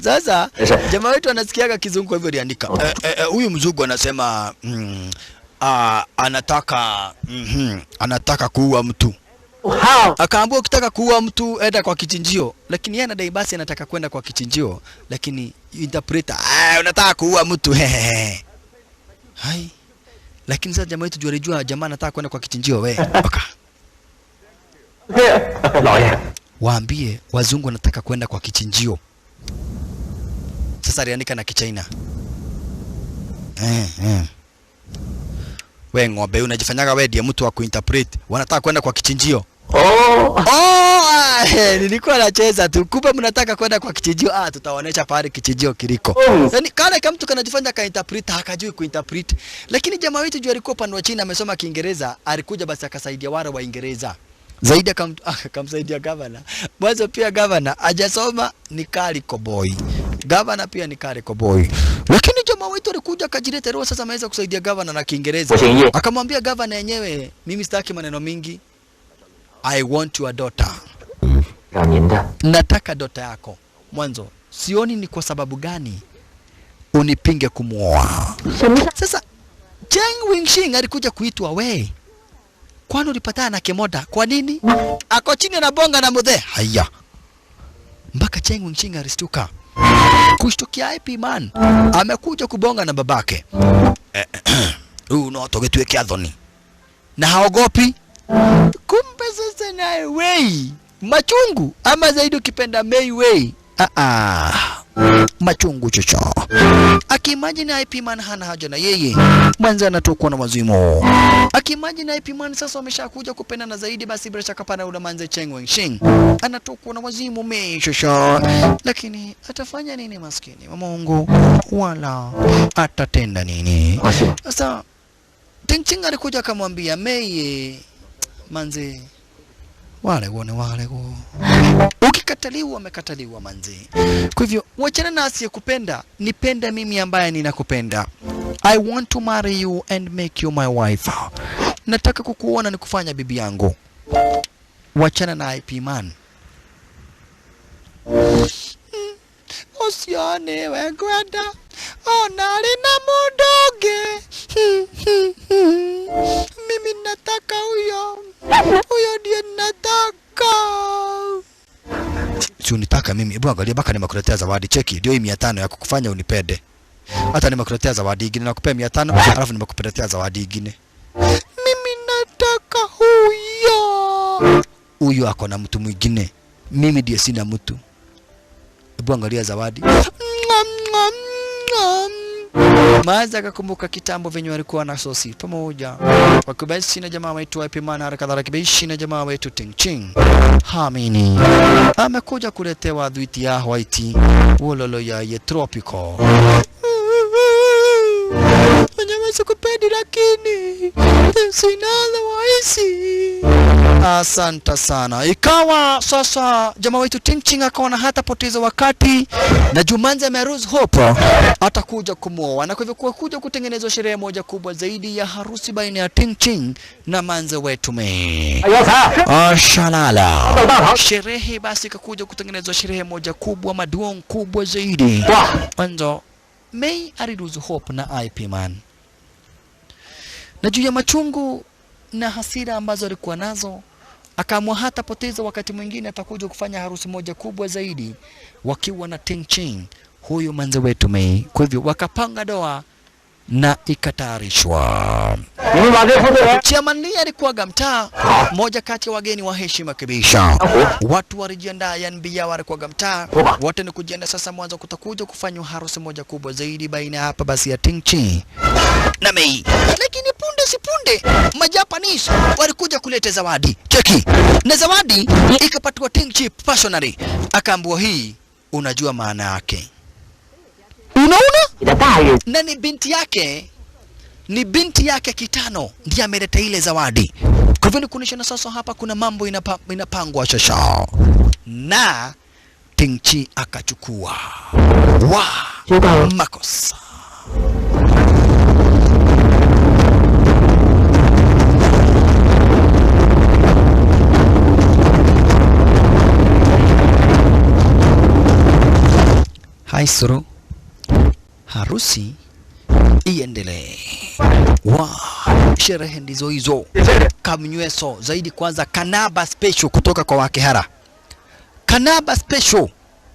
Sasa jamaa wetu anasikiaga kizungu kwa hivyo aliandika. Huyu mzungu anasema anataka anataka kuua mtu. Akaambiwa ukitaka kuua mtu enda kwa kichinjio. Lakini yeye anadai basi anataka kwenda kwa kichinjio, lakini interpreter, unataka kuua mtu. Hai. Lakini sasa jamaa wetu alijua jamaa anataka kwenda kwa kichinjio we. Oka. Waambie wazungu wanataka kwenda kwa kichinjio. Sasa aliandika na Kichina. We ng'ombe unajifanyaga wewe ndiye mtu wa kuinterpret. Wanataka kwenda kwa kichinjio. Nilikuwa nacheza tu. Kumbe mnataka kwenda kwa kichinjio. Tutawaonesha pale kichinjio kiliko. Yaani kale kama mtu kanajifanya ka interpret hakajui kuinterpret. Lakini jamaa wetu juu alikuwa upande wa China amesoma Kiingereza, alikuja basi akasaidia wale wa Uingereza. Zaidi akamsaidia governor. Mwanzo pia governor hajasoma ni kali koboi. Governor pia ni kali koboi. Lakini jamaa wetu alikuja akajileta roho sasa ameweza kusaidia governor na Kiingereza. Akamwambia governor yenyewe mimi sitaki maneno mingi. I want your daughter. Nataka daughter yako. Mwanzo Sioni ni kwa sababu gani unipinge kumuoa. Sasa Cheng Wingxing alikuja kuitwa we. Kwani ulipatana na Kemoda? Kwa nini? Ako chini anabonga na mudhe. Haya. Mpaka Cheng Wingxing alistuka. Kushtukia IP man amekuja kubonga na babake. Huyu no togetuweke adhoni. Na haogopi. Kumbe sasa naye wei machungu ama zaidi ukipenda Mei wei. Machungu chocho. Akimagine IP man hana haja na yeye. Mwanzo anatokwa na wazimu. Akimagine IP man sasa wameshakuja kupendana zaidi, basi bila shaka pana ule manze Cheng Wingxing anatokwa na wazimu Mei chocho. Lakini atafanya nini maskini Mungu, wala atatenda nini? Sasa Ting Ching alikuja akamwambia Mei, manze wale wone wale go. Ukikataliwa umekataliwa manzi. Kwa hivyo wachana na asiyekupenda, nipende mimi ambaye ninakupenda. I want to marry you and make you my wife. Nataka kukuona nikufanya bibi yangu. Wachana na IP man. Usione wekwenda onali na mudoge. Mimi nataka huyo. Huyo ndiye nataka. Si unitaka mimi. Hebu angalia baka nimekuletea zawadi. Cheki ndio hii 500 ya kukufanya unipende. Hata nimekuletea zawadi nyingine, nakupea 500 alafu nimekuletea zawadi nyingine. Mimi nataka huyo. Huyo ako na mtu mwingine. Mimi ndiye sina mtu. Hebu angalia zawadi. Maza akakumbuka kitambo venye walikuwa na sosi pamoja. Wakibaishi na jamaa wetu IP man, harakadhalika kibaishi na jamaa wetu Ting Ching. Hamini amekuja kuletewa dhwiti ya white wololo ya ye tropical. Mwenyewe sikupendi lakini sina otherwise. Asante sana. Ikawa sasa jamaa wetu Ting Ching akaona hata poteza wakati na Jumanze ameruse hope atakuja kumuoa, na kwa hivyo kuja kutengenezwa sherehe moja kubwa zaidi ya harusi baina ya Ting Ching na manze wetu Mei. Ashalala. Sherehe basi ikakuja kutengenezwa sherehe moja kubwa maduong kubwa zaidi. Mwanzo Mei alilose hope na IP man. Na juu ya machungu na hasira ambazo alikuwa nazo, akaamua hata poteza wakati mwingine atakuja kufanya harusi moja kubwa zaidi wakiwa na Ting Ching huyu manze wetu Mei. Kwa hivyo wakapanga doa na ikatayarishwa. Chairman Lee alikuwa gamtaa, moja kati ya wageni wa heshima kabisa. Watu walijiandaa, yanbia walikuwa gamtaa, wote ni kujiandaa sasa mwanzo kutakuja kufanywa harusi moja kubwa zaidi baina hapa basi ya Ting Ching na Mei. Lakini punde si punde Majapanese walikuja kuleta zawadi. Cheki. Na zawadi ikapatiwa Ting Ching personally. Akaambiwa hii unajua maana yake. Unaona? Na ni binti yake, ni binti yake kitano ndiye ameleta ile zawadi. Kwa hivyo ni kuonyesha sasa hapa kuna mambo inapangwa shasha. Na Ting Chi akachukua. Wa makosa. Hai suru. Harusi iendelee. Wa sherehe ndizo hizo. Kamnyweso zaidi kwanza kanaba special kutoka kwa Wakihara. Kanaba special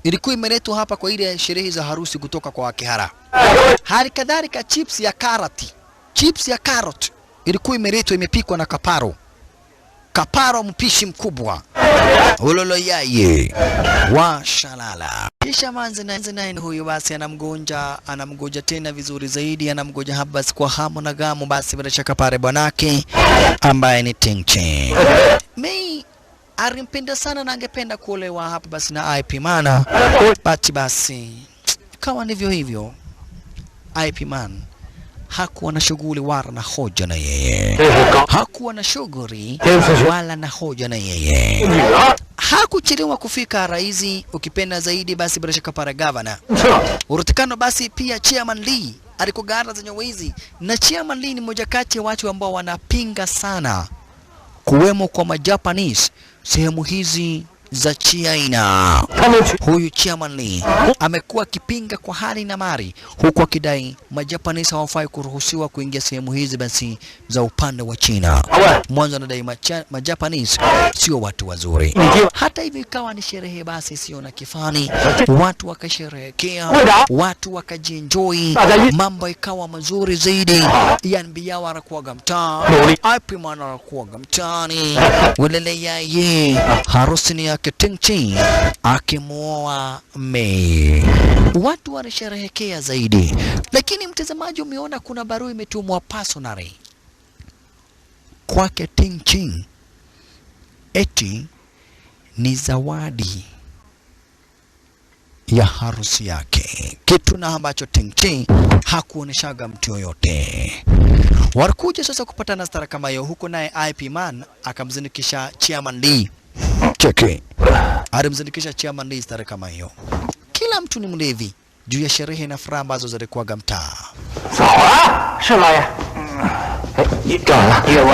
ilikuwa imeletwa hapa kwa ile sherehe za harusi kutoka kwa Wakihara. Hali kadhalika chips ya karoti. Chips ya carrot ilikuwa imeletwa imepikwa na Kaparo. Kaparo mpishi mkubwa. Ulolo yaye wa shalala. Kisha manze na huyu basi anamgoja tena vizuri zaidi, anamgoja hapa basi kwa hamu na gamu, basi bila shaka pale bwanake ambaye ni Ting Ching. Mei alimpenda sana na angependa kuolewa hapa basi na IP man. Bati basi ikawa ndivyo hivyo. IP man hakuwa na shughuli wala na hoja na yeye. Hakuwa na shughuli wala na hoja na yeye. Hakuchelewa kufika raizi, ukipenda zaidi basi bila shaka para governor. Urutikano basi pia Chairman Lee alikogara zenye wizi, na Chairman Lee ni mmoja kati ya watu ambao wanapinga sana kuwemo kwa Majapanese sehemu hizi za China. Huyu Chairman Lee amekuwa akipinga kwa hali na mali, huku akidai Majapanese hawafai kuruhusiwa kuingia sehemu hizi basi za upande wa China. Mwanzo anadai Majapanese sio watu wazuri. Hata hivyo ikawa ni sherehe basi sio na kifani, watu wakasherehekea, watu wakajienjoy, mambo ikawa mazuri zaidi. Yan Biao anakuwaga mtaa, IP Man anakuwaga mtaani, welele yaye harusi ni yake Ting Chi akimuoa Mei. Watu wanasherehekea zaidi, lakini mtazamaji, umeona kuna barua imetumwa personally kwake Ting Chi, eti ni zawadi ya harusi yake, kitu na ambacho Ting Chi hakuoneshaga mtu yoyote. Walikuja sasa kupata na stara kama hiyo, huko naye IP Man akamzinikisha Chairman Lee. Cheki. Alimzinikisha Chairman Lee stara kama hiyo. Kila mtu ni mlevi juu ya sherehe na furaha ambazo zilikuwa mtaa. Sawa, 是老爷。哎，你找了，叶问。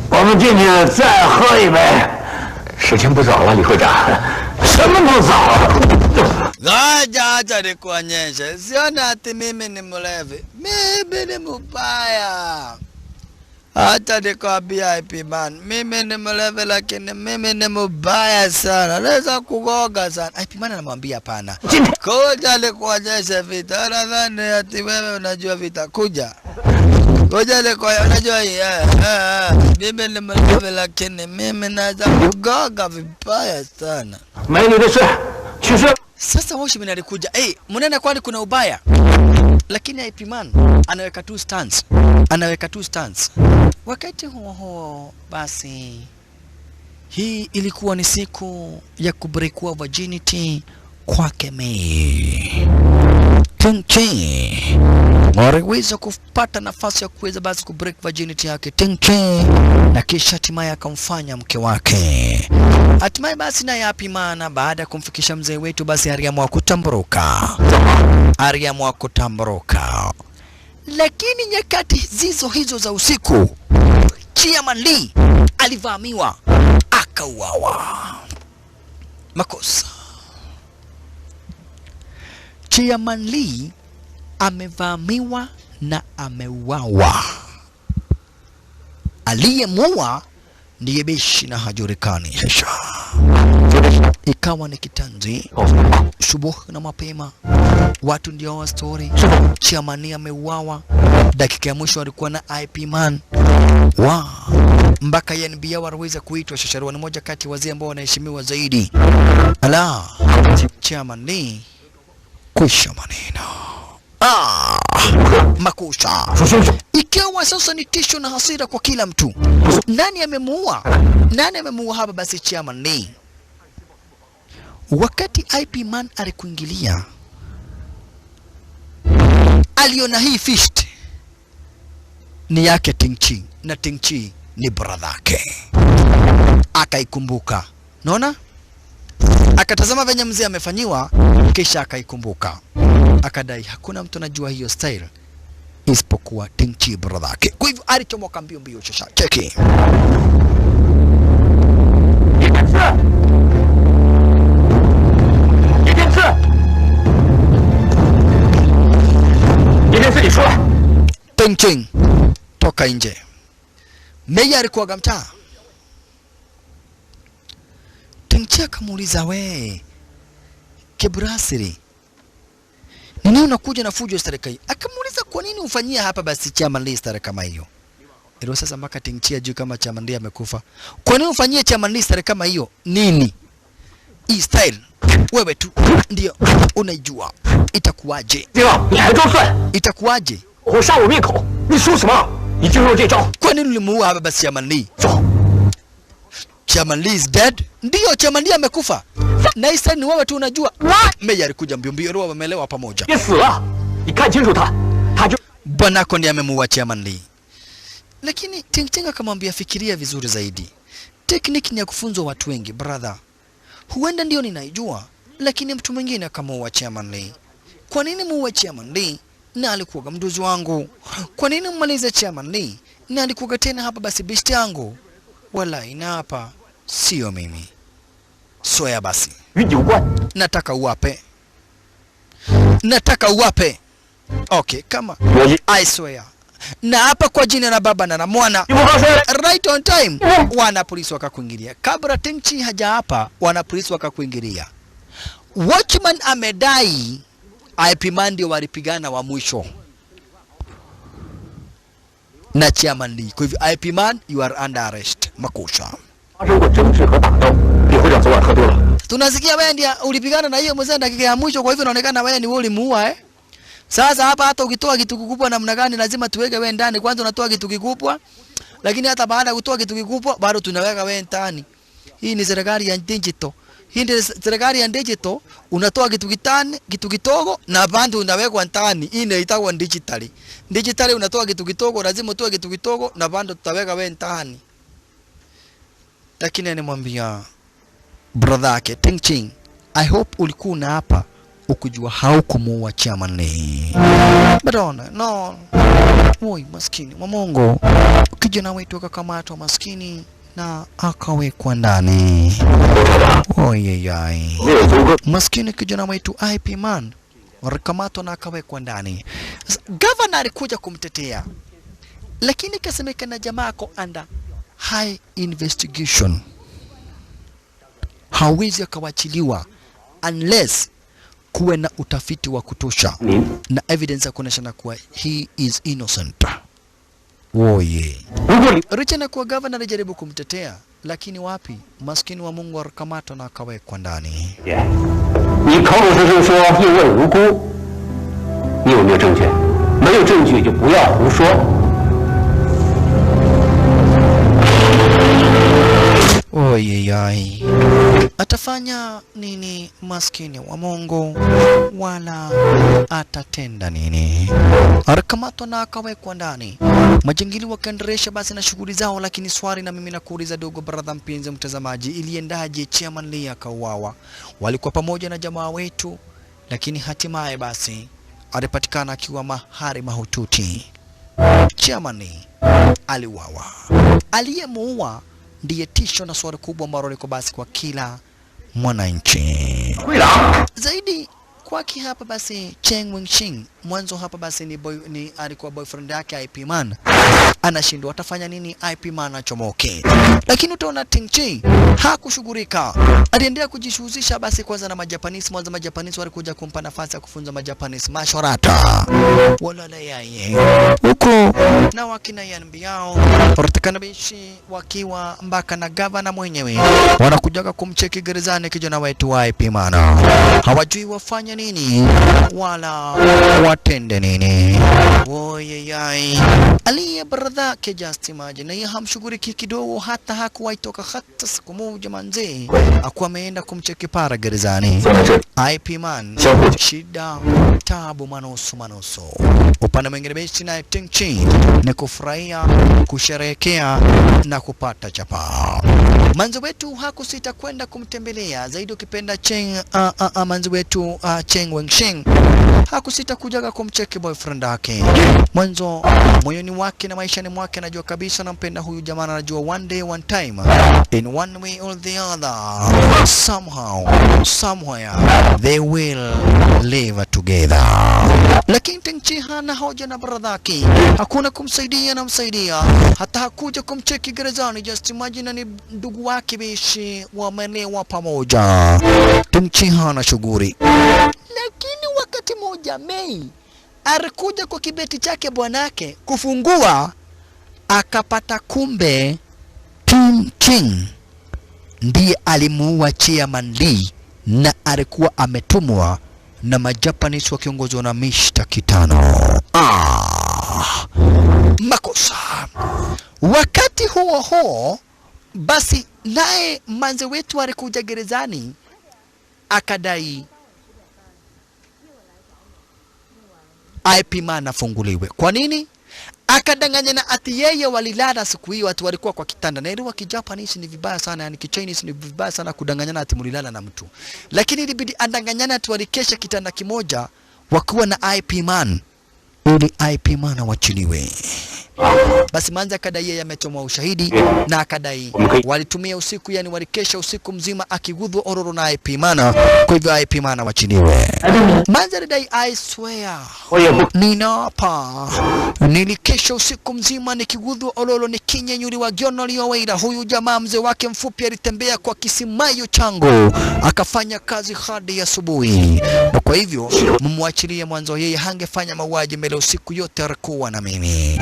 我们进去再喝一杯。时间不早了，李会长。什么不早了？ Ngoja acha nikuonyeshe. Siona ati mimi ni mlevi. Mimi ni mbaya. Acha nikwambia IP Man, mimi ni mlevi lakini mimi ni mbaya sana. Naweza kugoga sana. IP Man anamwambia hapana. Kuja nikuonyeshe vita. Nadhani ati wewe unajua vita. Kuja. Kuja nikuonyeshe, unajua hii. Mimi ni mlevi lakini mimi naweza kugoga vibaya sana. 没你的事，去睡。 Sasa Watchman alikuja, hey, mnaenda kwani kuna ubaya? Lakini IP Man anaweka two stands. Anaweka two stands. Wakati huo huo basi, hii ilikuwa ni siku ya kubreakua virginity kwake Mei. Ting Chi waliweza kupata nafasi ya kuweza basi kubreak virginity yake Ting Chi, na kisha hatimaye akamfanya mke wake. Hatimaye basi naye IP Man baada ya kumfikisha mzee wetu basi aliamua kutamburuka. Aliamua kutamburuka. Lakini nyakati zizo hizo za usiku, Chairman Lee alivamiwa akauawa. Makosa. Chairman Lee amevamiwa na ameuawa. Aliyemuua ndiye beshi na hajulikani. Hesha. Ikawa ni kitanzi. Subuhi na mapema watu ndio wa story. Chairman ameuawa. Dakika ya mwisho alikuwa na IP Man. Wow. Mpaka NBA waliweza kuitwa. Shasharua ni moja kati wazee ambao wanaheshimiwa zaidi. Ala, Chairman Lee kwisha maneno. Ah, makosa. Ikiwa sasa ni tisho na hasira kwa kila mtu. Nani amemuua? Nani amemuua hapa basi Chairman Lee? Wakati IP Man alikuingilia, aliona hii fist ni yake Ting Chi, na Ting Chi ni brother yake. Akaikumbuka. Naona? Akatazama venye mzee amefanyiwa, kisha akaikumbuka. Akadai hakuna mtu anajua hiyo style isipokuwa Ting Chi brother yake. Kwa hivyo alichomoka mbio mbio shasha. Cheki. Ting Chi, toka nje. Meya alikuwa mtaa. Ting Chi akamuuliza, we Kebrasiri, nini unakuja na fujo serikali? Akamuuliza, kwa nini ufanyia hapa basi Chairman Lee stare kama hiyo? Ndio sasa mpaka Ting Chi ajue kama Chairman Lee amekufa. Kwa nini ufanyie Chairman Lee stare kama hiyo? Nini? Hii style wewe tu ndio unaijua. Itakuwaje? Itakuwaje? Kwa nini ulimuua hapa basi Chairman Lee? Chairman Lee is dead? Ndio, Chairman Lee amekufa. Na hii style ni wewe tu unajua. Meya alikuja mbio mbio, roho wamelewa pamoja. Bwanako ndiye amemuua Chairman Lee. Lakini Ting Ting akamwambia, fikiria vizuri zaidi. Technique ni ya kufunzwa watu wengi brother. Huenda ndio ninaijua, lakini mtu mwingine akamuua Chairman Lee. Kwa nini muue Chairman Lee na alikuwa mduzi wangu? Kwa nini mmalize Chairman Lee na alikuwa tena hapa basi besti yangu? Wala inaapa sio mimi. Soya basi. Nataka uwape. Nataka uwape. Okay, kama I swear. Na hapa kwa jina la Baba na la Mwana. Right on time. Wana polisi wakakuingilia. Kabla Tengchi haja hapa, wana polisi wakakuingilia. Watchman amedai IP Man ndio walipigana wa mwisho na Chairman Lee. Kwa hivyo IP Man, you are under arrest. Makosa. Tunasikia wewe ndiye ulipigana na hiyo mzee dakika ya mwisho, kwa hivyo inaonekana wewe ni wewe ulimuua eh. Sasa hapa hata ukitoa kitu kikubwa namna gani lazima tuweke wewe ndani. Kwanza unatoa kitu kikubwa, lakini hata baada ya kutoa kitu kikubwa bado tunaweka wewe ndani. Hii ni serikali ya digital. Hii ndio serikali ya digital, unatoa kitu kitani, kitu kitogo na bado unawekwa ndani. Hii inaitwa digitally. Digitally unatoa kitu kitogo, lazima utoe kitu kitogo na bado tutaweka wewe ndani. Lakini animwambia brother yake Teng Ching, I hope ulikuwa na hapa ukujua haukumuua Chairman Lee. But on, no. Oi maskini wa Mungu. Kijana wetu akakamatwa maskini na akawekwa ndani. Oyeyai. Maskini kijana wetu IP Man alikamatwa na akawekwa ndani. Governor alikuja kumtetea, lakini kasemekana jamaa ako under high investigation. Hawezi akawachiliwa unless kuwe na utafiti wa kutosha na evidence ya kuonyesha kuwa he is innocent. Oye. Richa na kuwa governor alijaribu kumtetea, lakini wapi, maskini wa Mungu alikamatwa na akawekwa ndani. Oyeyai. Atafanya nini maskini wa Mungu, wala atatenda nini? Alikamatwa na akawekwa ndani. Majangili wakaendelesha basi na shughuli zao, lakini swali na mimi nakuuliza dogo brother mpenzi mtazamaji, iliendaje Chairman Lee akauawa? Walikuwa pamoja na jamaa wetu, lakini hatimaye basi alipatikana akiwa mahari mahututi. Chairman Lee aliuawa. Aliyemuua ndiye tisho na swali kubwa ambalo liko basi kwa kila mwananchi. Zaidi kwake hapa basi Cheng Wingxing, mwanzo hapa basi ni boy, ni alikuwa boyfriend yake IP Man. Anashindwa atafanya nini IP Man achomoke. Lakini utaona Teng Chi hakushughulika. Aliendelea kujishughulisha basi kwanza na Majapanese. Mwanzo Majapanese walikuja kumpa nafasi ya kufunza Majapanese mashorata. Wala la yeye. Huko na wakina Yanbiao watakanabishi wakiwa mpaka na gavana mwenyewe wanakujaga kumcheki gerezani kijana wetu wa IP Man. Hawajui wafanya nini wala watende nini. Oyeyai. Aliye brother ke just imagine na yeye hamshughuliki kidogo, hata hakuwahi toka hata siku moja manze akuwa ameenda kumcheki para gerezani. IP Man shida tabu manusu manusu. Upande mwingine basi na Teng Chi ni kufurahia, kusherehekea na kupata chapa. Manzi wetu hakusita kwenda kumtembelea zaidi, ukipenda Cheng manzi wetu Cheng Wengxing hakusita kujaga kumcheki boyfriend yake. Mwanzo moyoni wake na maishani mwake anajua kabisa nampenda huyu jamaa, anajua one day one time in one way or the other somehow somewhere they will live together. Lakini Teng Chi hana hoja na brother yake, hakuna kumsaidia na msaidia, hata hakuja kumcheki gerezani. Just imagine ni ndugu wake bishi wamelewa pamoja. Teng Chi hana shughuli. Lakini wakati moja Mei alikuja kwa kibeti chake bwanake kufungua, akapata kumbe Teng Ching ndiye alimuua Chairman Lee na alikuwa ametumwa na Majapanese wakiongozwa na Mr. Kitano. Makosa. Wakati huo huo basi naye manze wetu alikuja gerezani akadai IP Man afunguliwe. Kwa nini? Akadanganya na ati yeye walilala siku hiyo, ati walikuwa kwa kitanda. Na ile Kijapanese ni vibaya sana, yani Kichinese ni vibaya sana kudanganyana ati mulilala na mtu. Lakini ilibidi adanganyana ati walikesha kitanda kimoja wakiwa na IP Man ili IP Man awachiliwe. Basi Manzi akadai yeye amechomwa ushahidi na akadai walitumia usiku, yani walikesha usiku mzima akigudhwa ororo na IP Mana, kwa hivyo IP Mana wachiliwe. Manzi alidai I swear, ninaapa nilikesha usiku mzima nikigudhwa ororo nikinyenyuliwa gyono liyoweira. Huyu jamaa mzee wake mfupi alitembea kwa kisimayo changu akafanya kazi hadi asubuhi, na kwa hivyo mumwachilie mwanzo, yeye hangefanya mauaji mbele usiku yote alikuwa na mimi.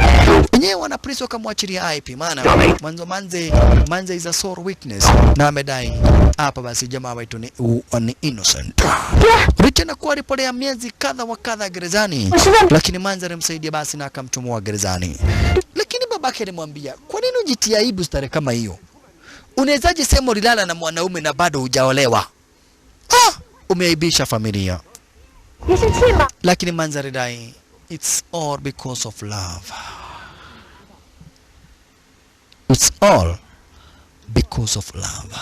Wenyewe wana polisi wakamwachilia IP Mana mwanzo. Manze is a sore witness na amedai hapa basi jamaa wetu ni innocent. Licha na kuwa alipolea miezi kadha wa kadha gerezani, lakini Manze alimsaidia basi na akamchomoa gerezani. Lakini babake alimwambia, kwa nini ujitia aibu stare kama hiyo? Unawezaje sema ulilala na mwanaume na bado hujaolewa? Ah, umeaibisha familia. Lakini Manze alidai it's all because of love. It's all because of love.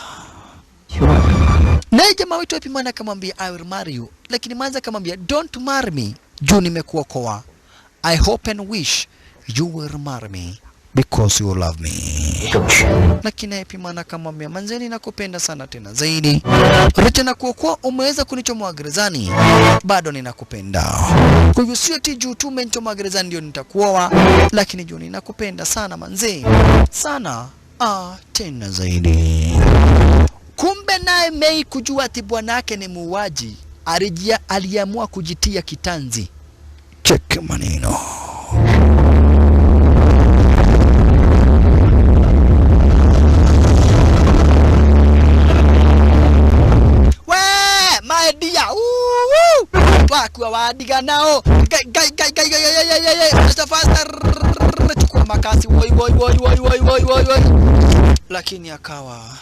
Naye jamaa wetu IP Mana akamwambia I will marry you. Lakini Manze akamwambia don't marry me, juu nimekuokoa. I hope and wish you will marry me because you love me. Lakini IP Mana akamwambia Manze, ninakupenda sana tena zaidi. Licha na kuokoa umeweza kunichomoa gerezani, bado ninakupenda. Kwa hivyo sio eti juu tu umenichomoa gerezani ndio nitakuoa, lakini juu ninakupenda sana Manze, sana tena zaidi. Kumbe naye Mei kujua ati bwanake ni muuaji, aliamua kujitia kitanzi. Check maneno. We, my dear, woo, wakuwa wadiga nao. Gai gai gai gai gai gai gai gai. Mr. Faster, chukua makasi, woi woi woi woi woi woi woi woi. Lakini akawa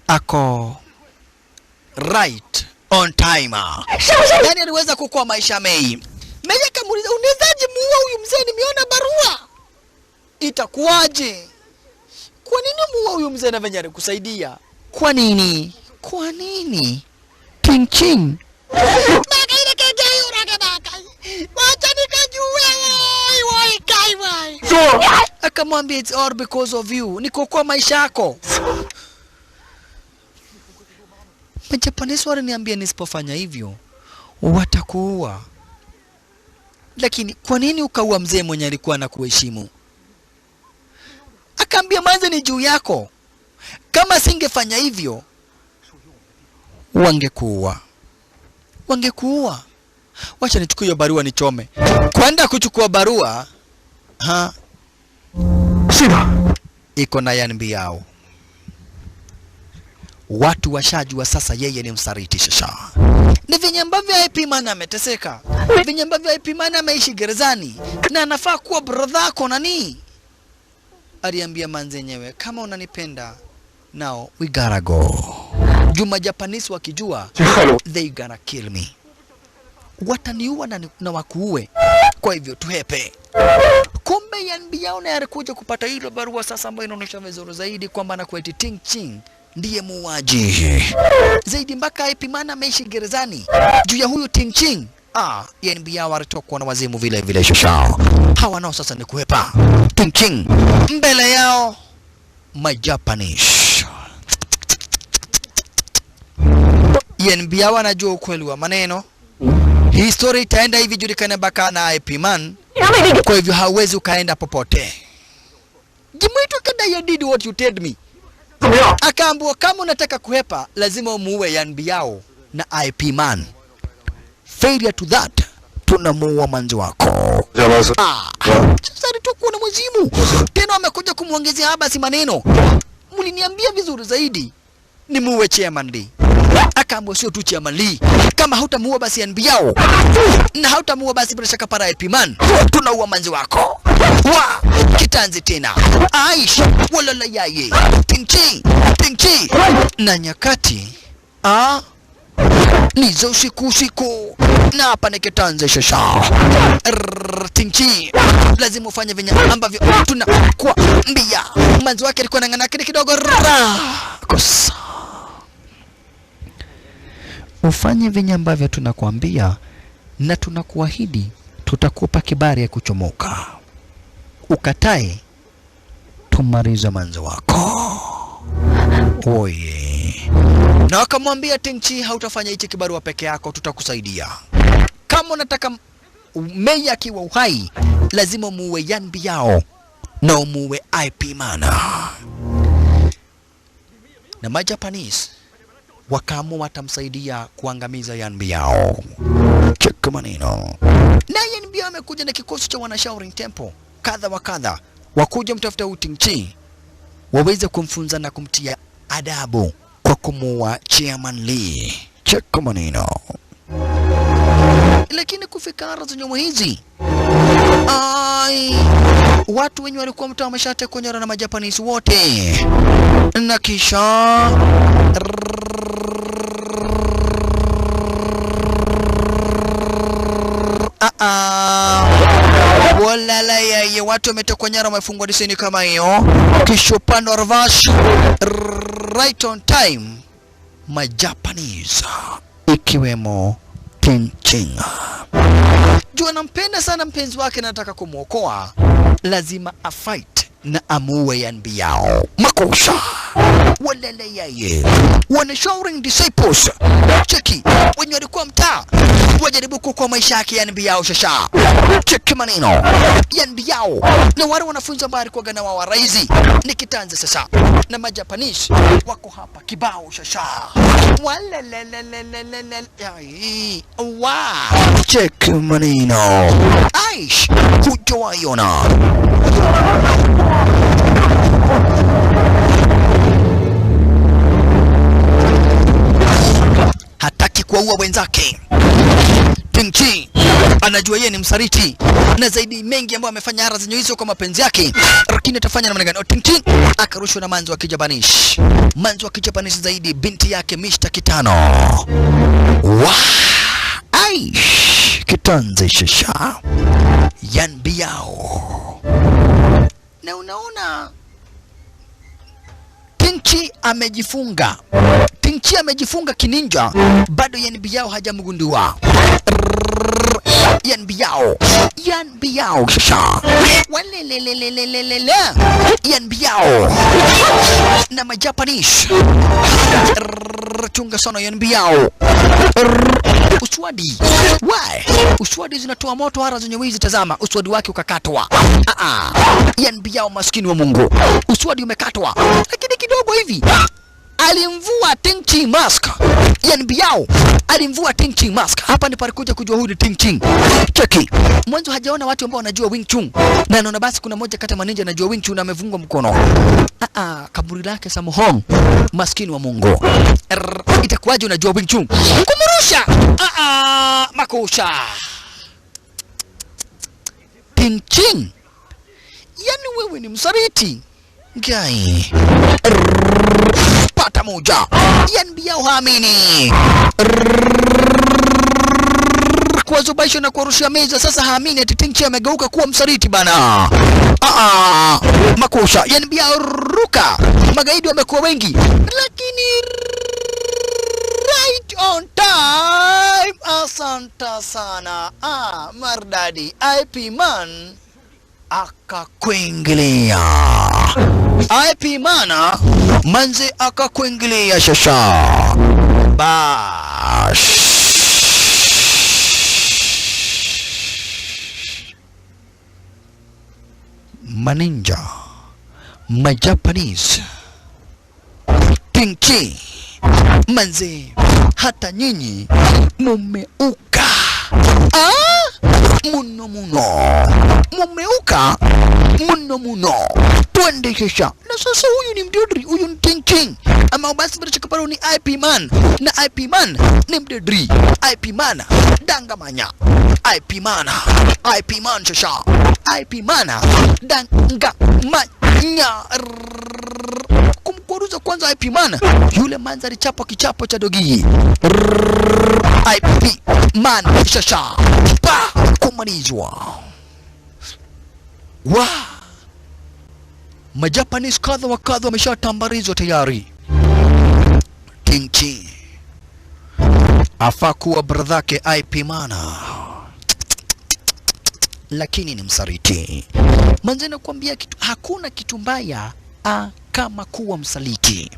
ako right on timer. Yani aliweza kuokoa maisha Mei. Mei akamuuliza unawezaje muua huyu mzee, nimeona barua. Itakuwaje? Kwa nini muua huyu mzee na venye alikusaidia? Kwa nini? Kwa nini? Ting ching. Akamwambia it's all because of you. Nikuokoa maisha yako. Majapanese waliniambia nisipofanya hivyo watakuua. Lakini kwa nini ukaua mzee mwenye alikuwa anakuheshimu? Akaambia Manze ni juu yako. Kama singefanya hivyo wangekuua. Wangekuua. Wacha nichukue hiyo barua nichome. Kwenda kuchukua barua, ha, iko na yanbi yao. Watu washajua sasa yeye ni msaliti shasha. Ni venye ambavyo IP Mana ameteseka, venye ambavyo IP Mana ameishi gerezani na anafaa kuwa brother yako nani. Aliambia Manze yenyewe, kama unanipenda now we gotta go. Juma Japanese wakijua they gonna kill me. Wataniua na wakuue. Kwa hivyo tuhepe. Kumbe Yanbi yao naye alikuja kupata hilo barua sasa ambayo inaonyesha vizuri zaidi kwamba anakuwa eti Ting Ching ndiye muuaji. Zaidi mpaka IP Mana ameishi gerezani juu ya huyu Ting Ching. Yanbi yao alitokwa na wazimu vile vile shashao. Hawa nao sasa ni kuhepa. Ting Ching mbele yao my Japanese. Yanbi yao anajua ukweli wa maneno. Hii story itaenda hivi julikane baka na IP Man. Kwa hivyo hauwezi ukaenda popote. Jimwitu kada you did what you told me. Akaambiwa kama unataka kuhepa lazima umuue Yanbi yao na IP Man. Failure to that, tunamuua manzi wako. Sasa alitokuwa na mwazimu. Tena amekuja kumuongezea haba si maneno. Mliniambia vizuri zaidi nimuue Chairman Lee. Akaambiwa sio tu Chairman Lee, kama hautamuua basi Yanbi yao na hautamuua basi bila shaka para IP Man, tunaua manzi wako. Wa kitanzi tena. Aisha wala la yaye. Tingchi, tingchi. Na nyakati ni za usiku usiku. Na hapa ni kitanzi shasha. Tingchi. Lazima ufanye venye ambavyo tunakuambia. Manzi wake alikuwa anang'ana kidogo. Kosa. Ufanye venye ambavyo tunakuambia na tunakuahidi tutakupa kibali ya kuchomoka. Ukatae tumalize manzo wako. Oye. Na wakamwambia Ting Chi, hautafanya hichi kibarua peke yako, tutakusaidia. Kama unataka Mei akiwa uhai, lazima muue Yan Biao na umuue IP Mana. Na Majapanese wakaamua watamsaidia kuangamiza Yan Biao. Cheki maneno. Na Yan Biao amekuja na kikosi cha wana Shaolin Temple kadha wa kadha, wakuja mtafuta Ting Chi waweze kumfunza na kumtia adabu kwa kumuua Chairman Lee. Cheki maneno. Lakini kufika ara za nyuma hizi, ai, watu wenye walikuwa mtaa wameshatekwa nyara na Majapanese wote, na kisha walala yeye, watu wametekwa nyara, wamefungwa disini kama hiyo. Kisha upande wa Ravash, right on time, Majapanese ikiwemo Ting Ching. Juu anampenda sana mpenzi wake na anataka kumuokoa, lazima afight na amuue Yan Biao. Makosa. Walele yeye. Wana Shaolin disciples. Cheki, wenye walikuwa mtaa wajaribu kuokoa maisha yake Yan Biao shasha. Cheki maneno. Yan Biao na wale wanafunzi ambao alikuwa na wao raizi ni kitanzi sasa. Na Majapanese wako hapa kibao shasha. Walelelelelelele. Wa. Cheki maneno. Aish, hujawaiona. Hataki kuwaua wenzake. Ting Chi anajua yeye ni msaliti na zaidi mengi ambayo amefanya ara zenye hizo kwa mapenzi yake, lakini atafanya namna gani? Ting Chi akarushwa na manzi wa Kijapanish, manzi wa Kijapanish zaidi binti yake Mr. Kitano. Wa aish kitanzi shisha Yan Biao. Na unaona Ting Chi amejifunga. Ting Chi amejifunga kininja, bado Yan Biao hajamgundua. Yan Biao, Yan Biao shisha. Walelelelelelele. Yan Biao na Majapanese. Chunga sana Yan Biao. Uswadi. Why? Uswadi zinatoa moto hara zenye wizi, tazama uswadi wake ukakatwa. Yan Biao maskini wa Mungu. Uswadi umekatwa. Lakini kidogo hivi alimvua Ting Chi mask. Yan Biao alimvua Ting Chi mask. Hapa ndipo alikuja kujua huyu ni Ting Chi. Cheki. Mwanzo hajaona watu ambao wanajua Wing Chun. Na anaona basi kuna mmoja kati ya maninja anajua Wing Chun na amevungwa mkono. Kaburi lake Sammo Hung, maskini wa Mungu. Itakuwaje unajua Wing Chun? Kumrusha. Makusha. Ting Chi. Yaani wewe ni msaliti. Ngai. Pata moja. Yan Biao haamini. Kuwazubaisha na kuwarushia meza. Sasa haamini ati Ting Chi amegeuka kuwa msaliti bana. Makusha. Yan Biao ruka. Magaidi wamekuwa wengi. Lakini right on time. Asante sana. Mardadi IP man akakuingilia. IP mana manze akakuingilia shasha. Bash. Maninja, Majapanese, Ting Chi manze, hata nyinyi mumeuka. Muno muno mumeuka muno muno. Twende shasha. Na sasa huyu ni mdedri, huyu ni Ting Chi. Ama basi bila shaka ni IP man. Na IP man ni mdedri. IP man dangamanya. IP man, IP man shasha. IP man dangamanya. Kumkuruza kwanza IP man. Yule manza alichapwa kichapo cha dogi. IP man shasha. Pa kumalizwa. Wa Majapanese kadha wa kadha wameshatambarizwa tayari. Ting Chi afaa kuwa bradhake IP mana, lakini ni msaliti. Manze nakwambia kitu, hakuna kitu mbaya kama kuwa msaliti.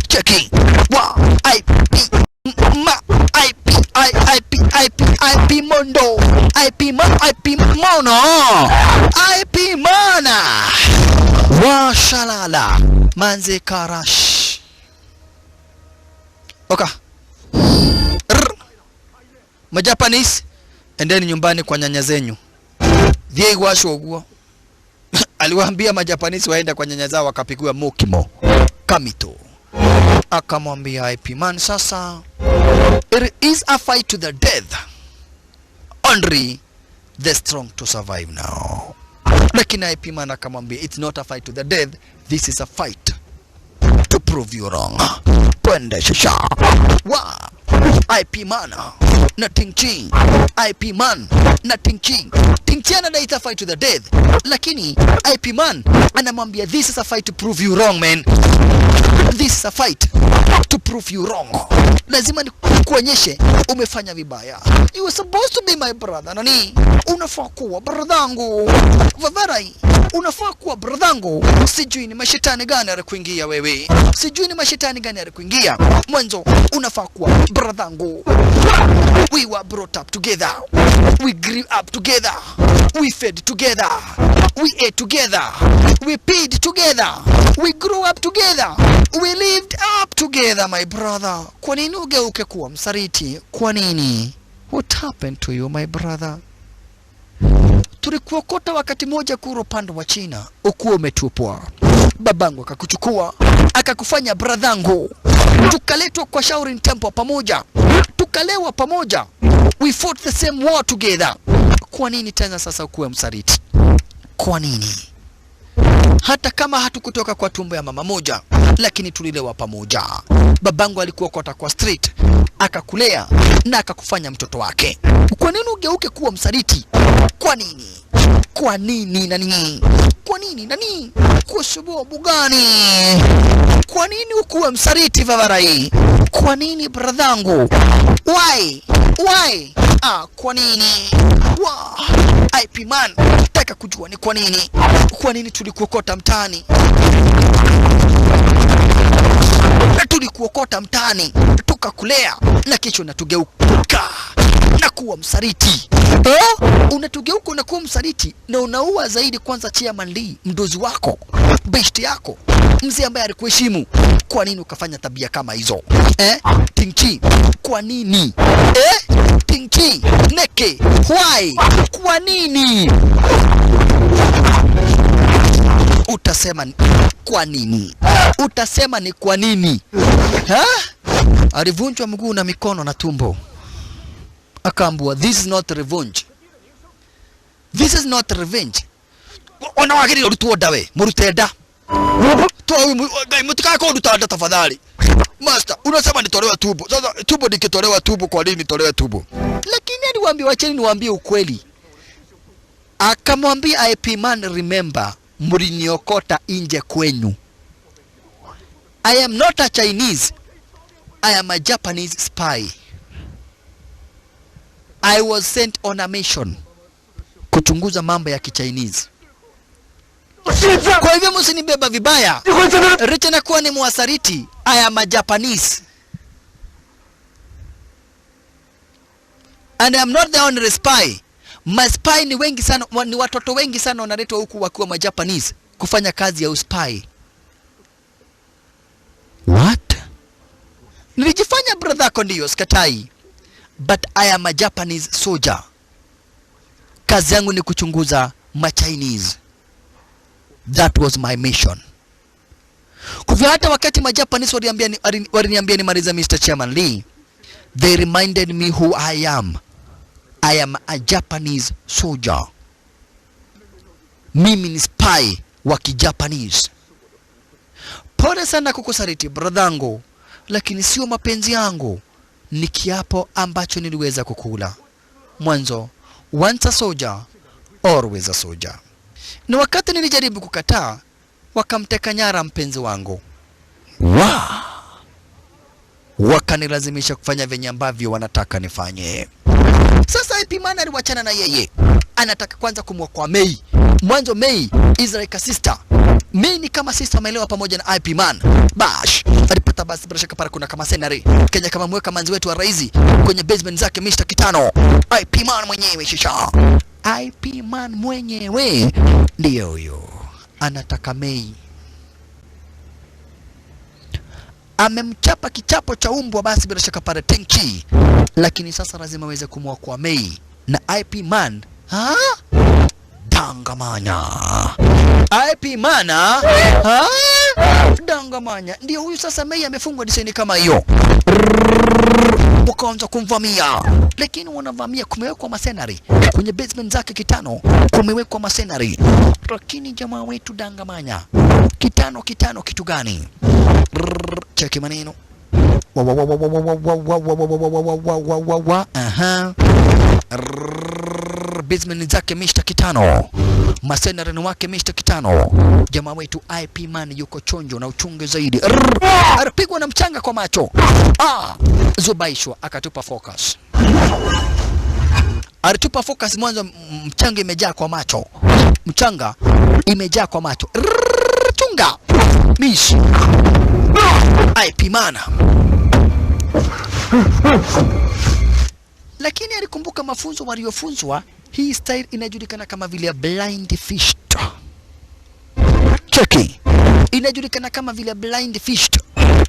Cheki wa I P ma I P I I P I P I P mondo I P ma I P mono I P mana wa shalala manze karash. Oka Majapanese, endeni nyumbani kwa nyanya zenyu. Thiei gwacwo uguo. Aliwaambia Majapanese waenda kwa nyanya zao wakapigwa mokimo kamito. Akamwambia IP man, sasa it is a fight to the death, only the strong to survive now. Lakini IP man akamwambia it's not a fight to the death, this is a fight to prove you wrong. Twende shasha wa IP man na Ting Chi. IP man na Ting Chi. Ting Chi anadai it's a fight to the death, lakini IP man anamwambia this is a fight to prove you wrong man. This is a fight to prove you wrong. Lazima nikuonyeshe umefanya vibaya. You were supposed to be my brother. Nani? Unafaa kuwa brothangu. Vavarai, unafaa kuwa brothangu. Sijui ni mashetani gani alikuingia wewe. Sijui ni mashetani gani alikuingia. Mwanzo unafaa kuwa brothangu. We were brought up together. We grew up together. We fed together. We ate together. We peed together. We grew up together. We lived up together, my brother. Kwa nini ugeuke kuwa msaliti? Kwa nini? What happened to you, my brother? Tulikuokota wakati moja kuro upande wa China, ukuwa umetupwa. Babangu akakuchukua, akakufanya bradhangu. Tukaletwa kwa Shaolin Temple pamoja. Tukalewa pamoja. We fought the same war together. Kwa nini tena sasa ukuwe msaliti? Kwa nini? Hata kama hatukutoka kwa tumbo ya mama moja, lakini tulilewa pamoja. Babangu alikuokota kwa street, akakulea na akakufanya mtoto wake. Kwa nini ugeuke kuwa msaliti? Kwa nini? Kwa nini nani? Kwa nini nani? Kwa sababu gani? Kwa nini ukuwe msaliti Vavarai? Kwa nini bradhangu? Why? Why? Kwa nini? Wow. IP man, nataka kujua ni kwa nini. Kwa nini tulikuokota mtaani? Tulikuokota mtaani, tukakulea na kisha unatugeuka na kuwa msaliti. Unatugeuka na kuwa msaliti na unaua zaidi kwanza Chairman Lee, mdozi wako, best yako, mzee ambaye alikuheshimu. Kwa nini ukafanya tabia kama hizo? Ting Chi, kwa nini? Ting Chi, Neke, why? Kwa nini? Utasema kwa nini? Utasema ni kwa nini? Ha? Alivunjwa mguu na mikono na tumbo. Akaambiwa this is not revenge. This is not revenge. Ona wagiri urutwo ndawe, murute nda. Toa mtaka kuruta nda tafadhali. Master, unasema nitolewe tumbo. Sasa tumbo nikitolewa tumbo, kwa nini nitolewe tumbo? Lakini aliwaambia wacheni niwaambie ukweli. Akamwambia IP man, remember, mliniokota nje kwenyu. I am not a Chinese. I am a Japanese spy. I was sent on a mission kuchunguza mambo ya Kichinese. Kwa hivyo msinibeba vibaya. Richa na kuwa ni mwasariti. I am a Japanese. And I am not the only spy. My spy ni wengi sana, ni watoto wengi sana wanaletwa huku wakiwa ma Japanese kufanya kazi ya uspy. What? Nilijifanya brother yako ndiyo, sikatai. But I am a Japanese soldier. Kazi yangu ni kuchunguza ma Chinese. That was my mission. Kwa hivyo hata wakati ma Japanese waliniambia nimalize Mr. Chairman Lee, they reminded me who I am. I am a Japanese soldier. Mimi ni spy wa Kijapanese. Pole sana kukusaliti bradhangu, lakini sio mapenzi yangu. Ni kiapo ambacho niliweza kukula. Mwanzo, once a soldier, always a soldier. Na wakati nilijaribu kukataa, wakamteka nyara mpenzi wangu. Wow! Wakanilazimisha kufanya venye ambavyo wanataka nifanye. Sasa IP man aliwachana na yeye. Anataka kwanza kumwokoa Mei. Mwanzo Mei is like a sister. Mei ni kama sister ameelewa pamoja na IP Man. Bash. Alipata basi bila shaka pale kuna kama senari. Kenya kama mweka manzi wetu wa raizi kwenye basement zake Mr. Kitano. IP Man mwenyewe shisha. IP Man mwenyewe ndiyo huyo. Anataka Mei. Amemchapa kichapo cha umbwa basi bila shaka pale Tenchi. Lakini sasa lazima aweze kumwokoa Mei na IP Man. Ha? Dangamanya. IP Man ha? Dangamanya. Ndio huyu sasa Mei amefungwa design kama hiyo. Wakaanza kumvamia. Lakini wanavamia, kumewekwa masenari kwenye basement zake Kitano, kumewekwa masenari. Lakini jamaa wetu Dangamanya. Kitano kitano kitu gani? Cheki maneno. Wa wa wa wa wa wa wa wa wa wa wa wa wa wa wa wa. Aha. Basement zake Mr. Kitano. Masenari ni wake Mr. Kitano. Jamaa wetu IP Man yuko chonjo na uchunge zaidi. Alipigwa na mchanga kwa macho. Ah, zubaishwa akatupa focus. Alitupa focus mwanzo, mchanga imejaa kwa macho. Mchanga imejaa kwa macho. Chunga. Mish. IP Man. Lakini alikumbuka mafunzo waliofunzwa. Hii style inajulikana kama vile blind fist. Cheki. Inajulikana kama vile blind fist.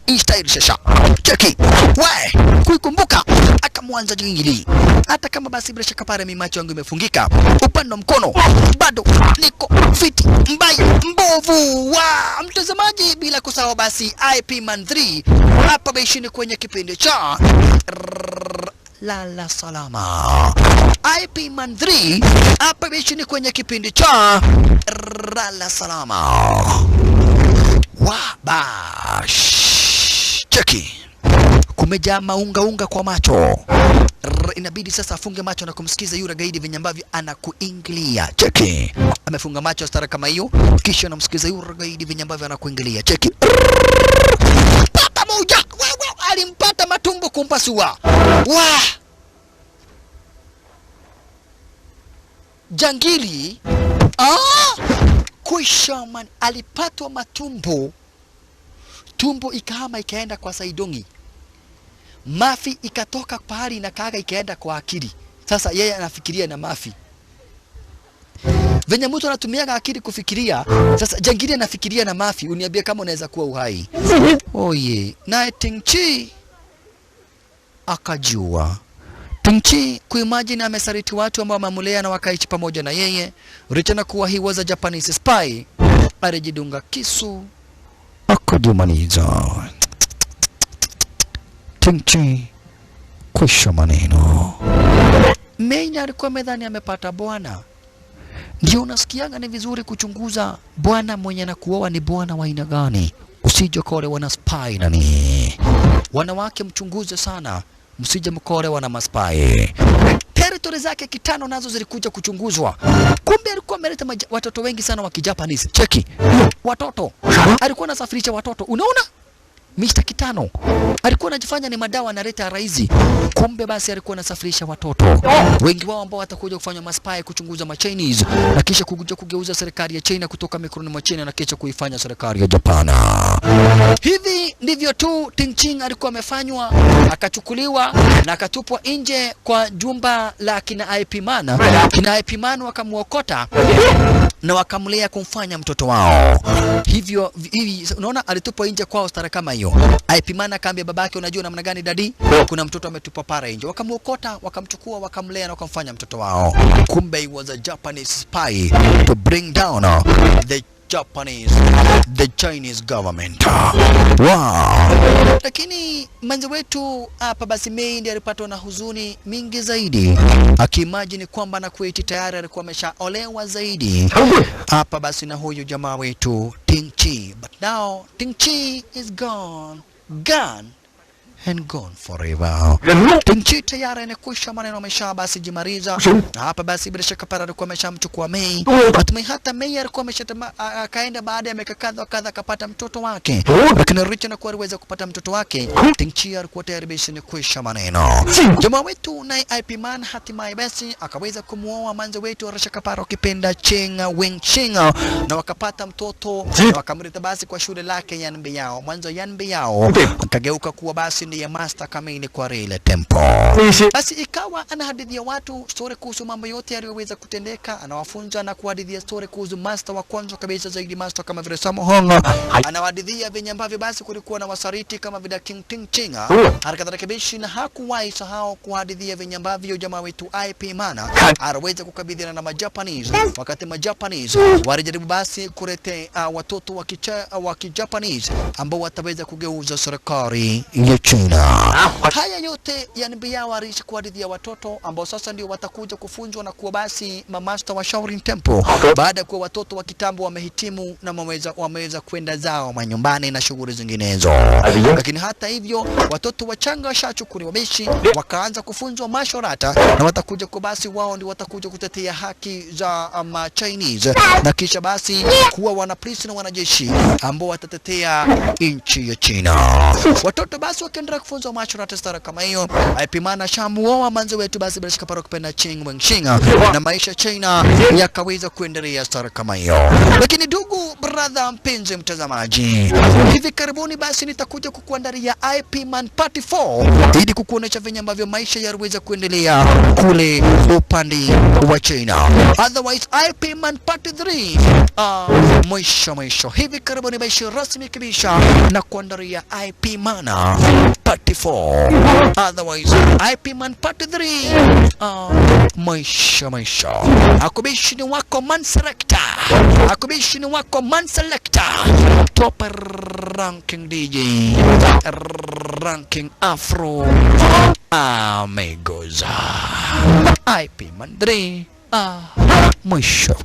Hii style shasha. Cheki. We, kuikumbuka akamwanza jingili. Hata kama basi bila shaka pale mimi macho yangu imefungika, upande wa mkono bado niko fiti mbaya mbovu. Wa mtazamaji, bila kusahau basi IP Man 3 hapa beishini kwenye kipindi cha Lala Salama. IP Man 3 hapa beishini kwenye kipindi cha Lala Salama. Wa bash. Cheki. Kumejaa maunga unga kwa macho. Inabidi sasa afunge macho na kumsikiza yule gaidi venye ambavyo anakuingilia. Cheki. Amefunga macho stara kama hiyo, kisha anamsikiza yule gaidi venye ambavyo anakuingilia. Cheki. Pata moja. Wewe alimpata matumbo kumpasua. Wa! Jangili. Ah! Kuisha man, alipatwa matumbo. Tumbo ikahama ikaenda kwa Saidongi. Mafi ikatoka pahali na kaga ikaenda kwa akili. Sasa yeye anafikiria na mafi. Venye mtu anatumiaga akili kufikiria, sasa jangili anafikiria na mafi, uniambie kama unaweza kuwa uhai. Oye, naye Tingchi akajua. Tingchi kuimagine amesaliti watu ambao wamemlea na wakaishi pamoja na yeye, licha kuwa he was a Japanese spy, alijidunga kisu akajumaniza. Tingchi kwisha maneno. Menya alikuwa amedhani amepata bwana. Ndio unasikianga ni vizuri kuchunguza bwana mwenye anakuoa ni bwana wa aina gani. Usije kolewa na spy nani. Wanawake mchunguze sana, msije mkolewa na maspy. Territory zake Kitano nazo zilikuja kuchunguzwa. Kumbe alikuwa ameleta watoto wengi sana wa Kijapanese. Cheki. Watoto. Alikuwa anasafirisha watoto. Unaona? Mr. Kitano alikuwa anajifanya ni madawa analeta raizi, kumbe basi alikuwa anasafirisha watoto wengi wao ambao watakuja kufanya maspy, kuchunguza ma Chinese na kisha kuja kugeuza serikali ya China kutoka mikononi mwa China na kisha kuifanya serikali ya Japan. Hivi ndivyo tu Ting Ching alikuwa amefanywa, akachukuliwa na akatupwa nje kwa jumba la kina IP Man. Kina IP Man wakamuokota na wakamlea kumfanya mtoto wao. Hivyo hivi unaona alitupwa nje kwao stara kama hiyo. IP Man akaambia babake, unajua namna gani dadi, kuna mtoto ametupwa para nje. Wakamuokota, wakamchukua, wakamlea na wakamfanya mtoto wao. Kumbe he was a Japanese spy to bring down the Japanese, the Chinese government. Wow. Lakini manzi wetu hapa basi Mei ndiye alipatwa na huzuni mingi zaidi, akiimagine kwamba na kuiti tayari alikuwa ameshaolewa zaidi hapa basi na huyu jamaa wetu Ting Chi. But now Ting Chi is gone. Gone. and gone forever. Tingchi tayari anakwisha maneno amesha basi jimariza. Na hapa basi bila shaka para alikuwa ameshamchukua Mei. Hatimaye hata Mei alikuwa akaenda baada ya miaka kadha kadha akapata mtoto wake. Lakini Richard alikuwa aliweza kupata mtoto wake. Tingchi alikuwa tayari basi ni kwisha maneno. Jamaa wetu naye IP Man hatimaye basi akaweza kumuoa manze wetu Rashaka Paro kipenda Cheng Wing Ching, na wakapata mtoto na wakamleta basi kwa shule lake Yanbi Yao. Mwanzo Yanbi Yao akageuka kuwa basi ndiye master kamili kwa ile temple. Basi ikawa anahadithia watu story kuhusu mambo yote yaliyoweza kutendeka, anawafunza na kuhadithia story kuhusu master wa kwanza kabisa zaidi, master kama vile Sammo Hong. Anawahadithia venye ambavyo basi kulikuwa na wasariti kama vile King Ting Ching. Halikadhalika bishi na hakuwahi sahau kuhadithia venye ambavyo jamaa wetu IP Man aliweza kukabidhiana na Majapanese, wakati Majapanese walijaribu basi kulete watoto wa Kijapanese ambao wataweza kugeuza serikali ya China. Haya yote yanibia warishi kuhadithia watoto ambao sasa ndio watakuja kufunzwa na kuwa basi mamasta wa Shaolin Temple, baada ya kuwa watoto wa kitambo wamehitimu na wameweza kwenda zao manyumbani na shughuli zinginezo. Lakini hata hivyo watoto wachanga washachukuliwa bishi wakaanza kufunzwa mashorata, na watakuja kwa basi wao ndio watakuja kutetea haki za Chinese, na kisha basi kuwa wana polisi na wanajeshi ambao watatetea nchi ya China. Watoto basi wakaendelea kufunzwa mashorata stara kama hiyo. IP Man ashamuoa manzi wetu basi bila shaka paro kupenda Cheng Weng Ching, na maisha China yakaweza kuendelea stara kama hiyo. Lakini ndugu brother mpenzi mtazamaji, hivi karibuni basi nitakuja kukuandalia IP Man Part 4 ili kukuonesha venye ambavyo maisha yaliweza kuendelea kule upande wa China. Otherwise IP Man Part 3 mwisho hivi karibuni basi rasmi kabisa na kuandalia IP Man Part 4. Otherwise IP Man Part 3 mwisho. Akubishi ni wako Man Selector, akubishi ni wako Man Selector, top ranking DJ, ranking Afro Amigos. IP Man 3 mwisho.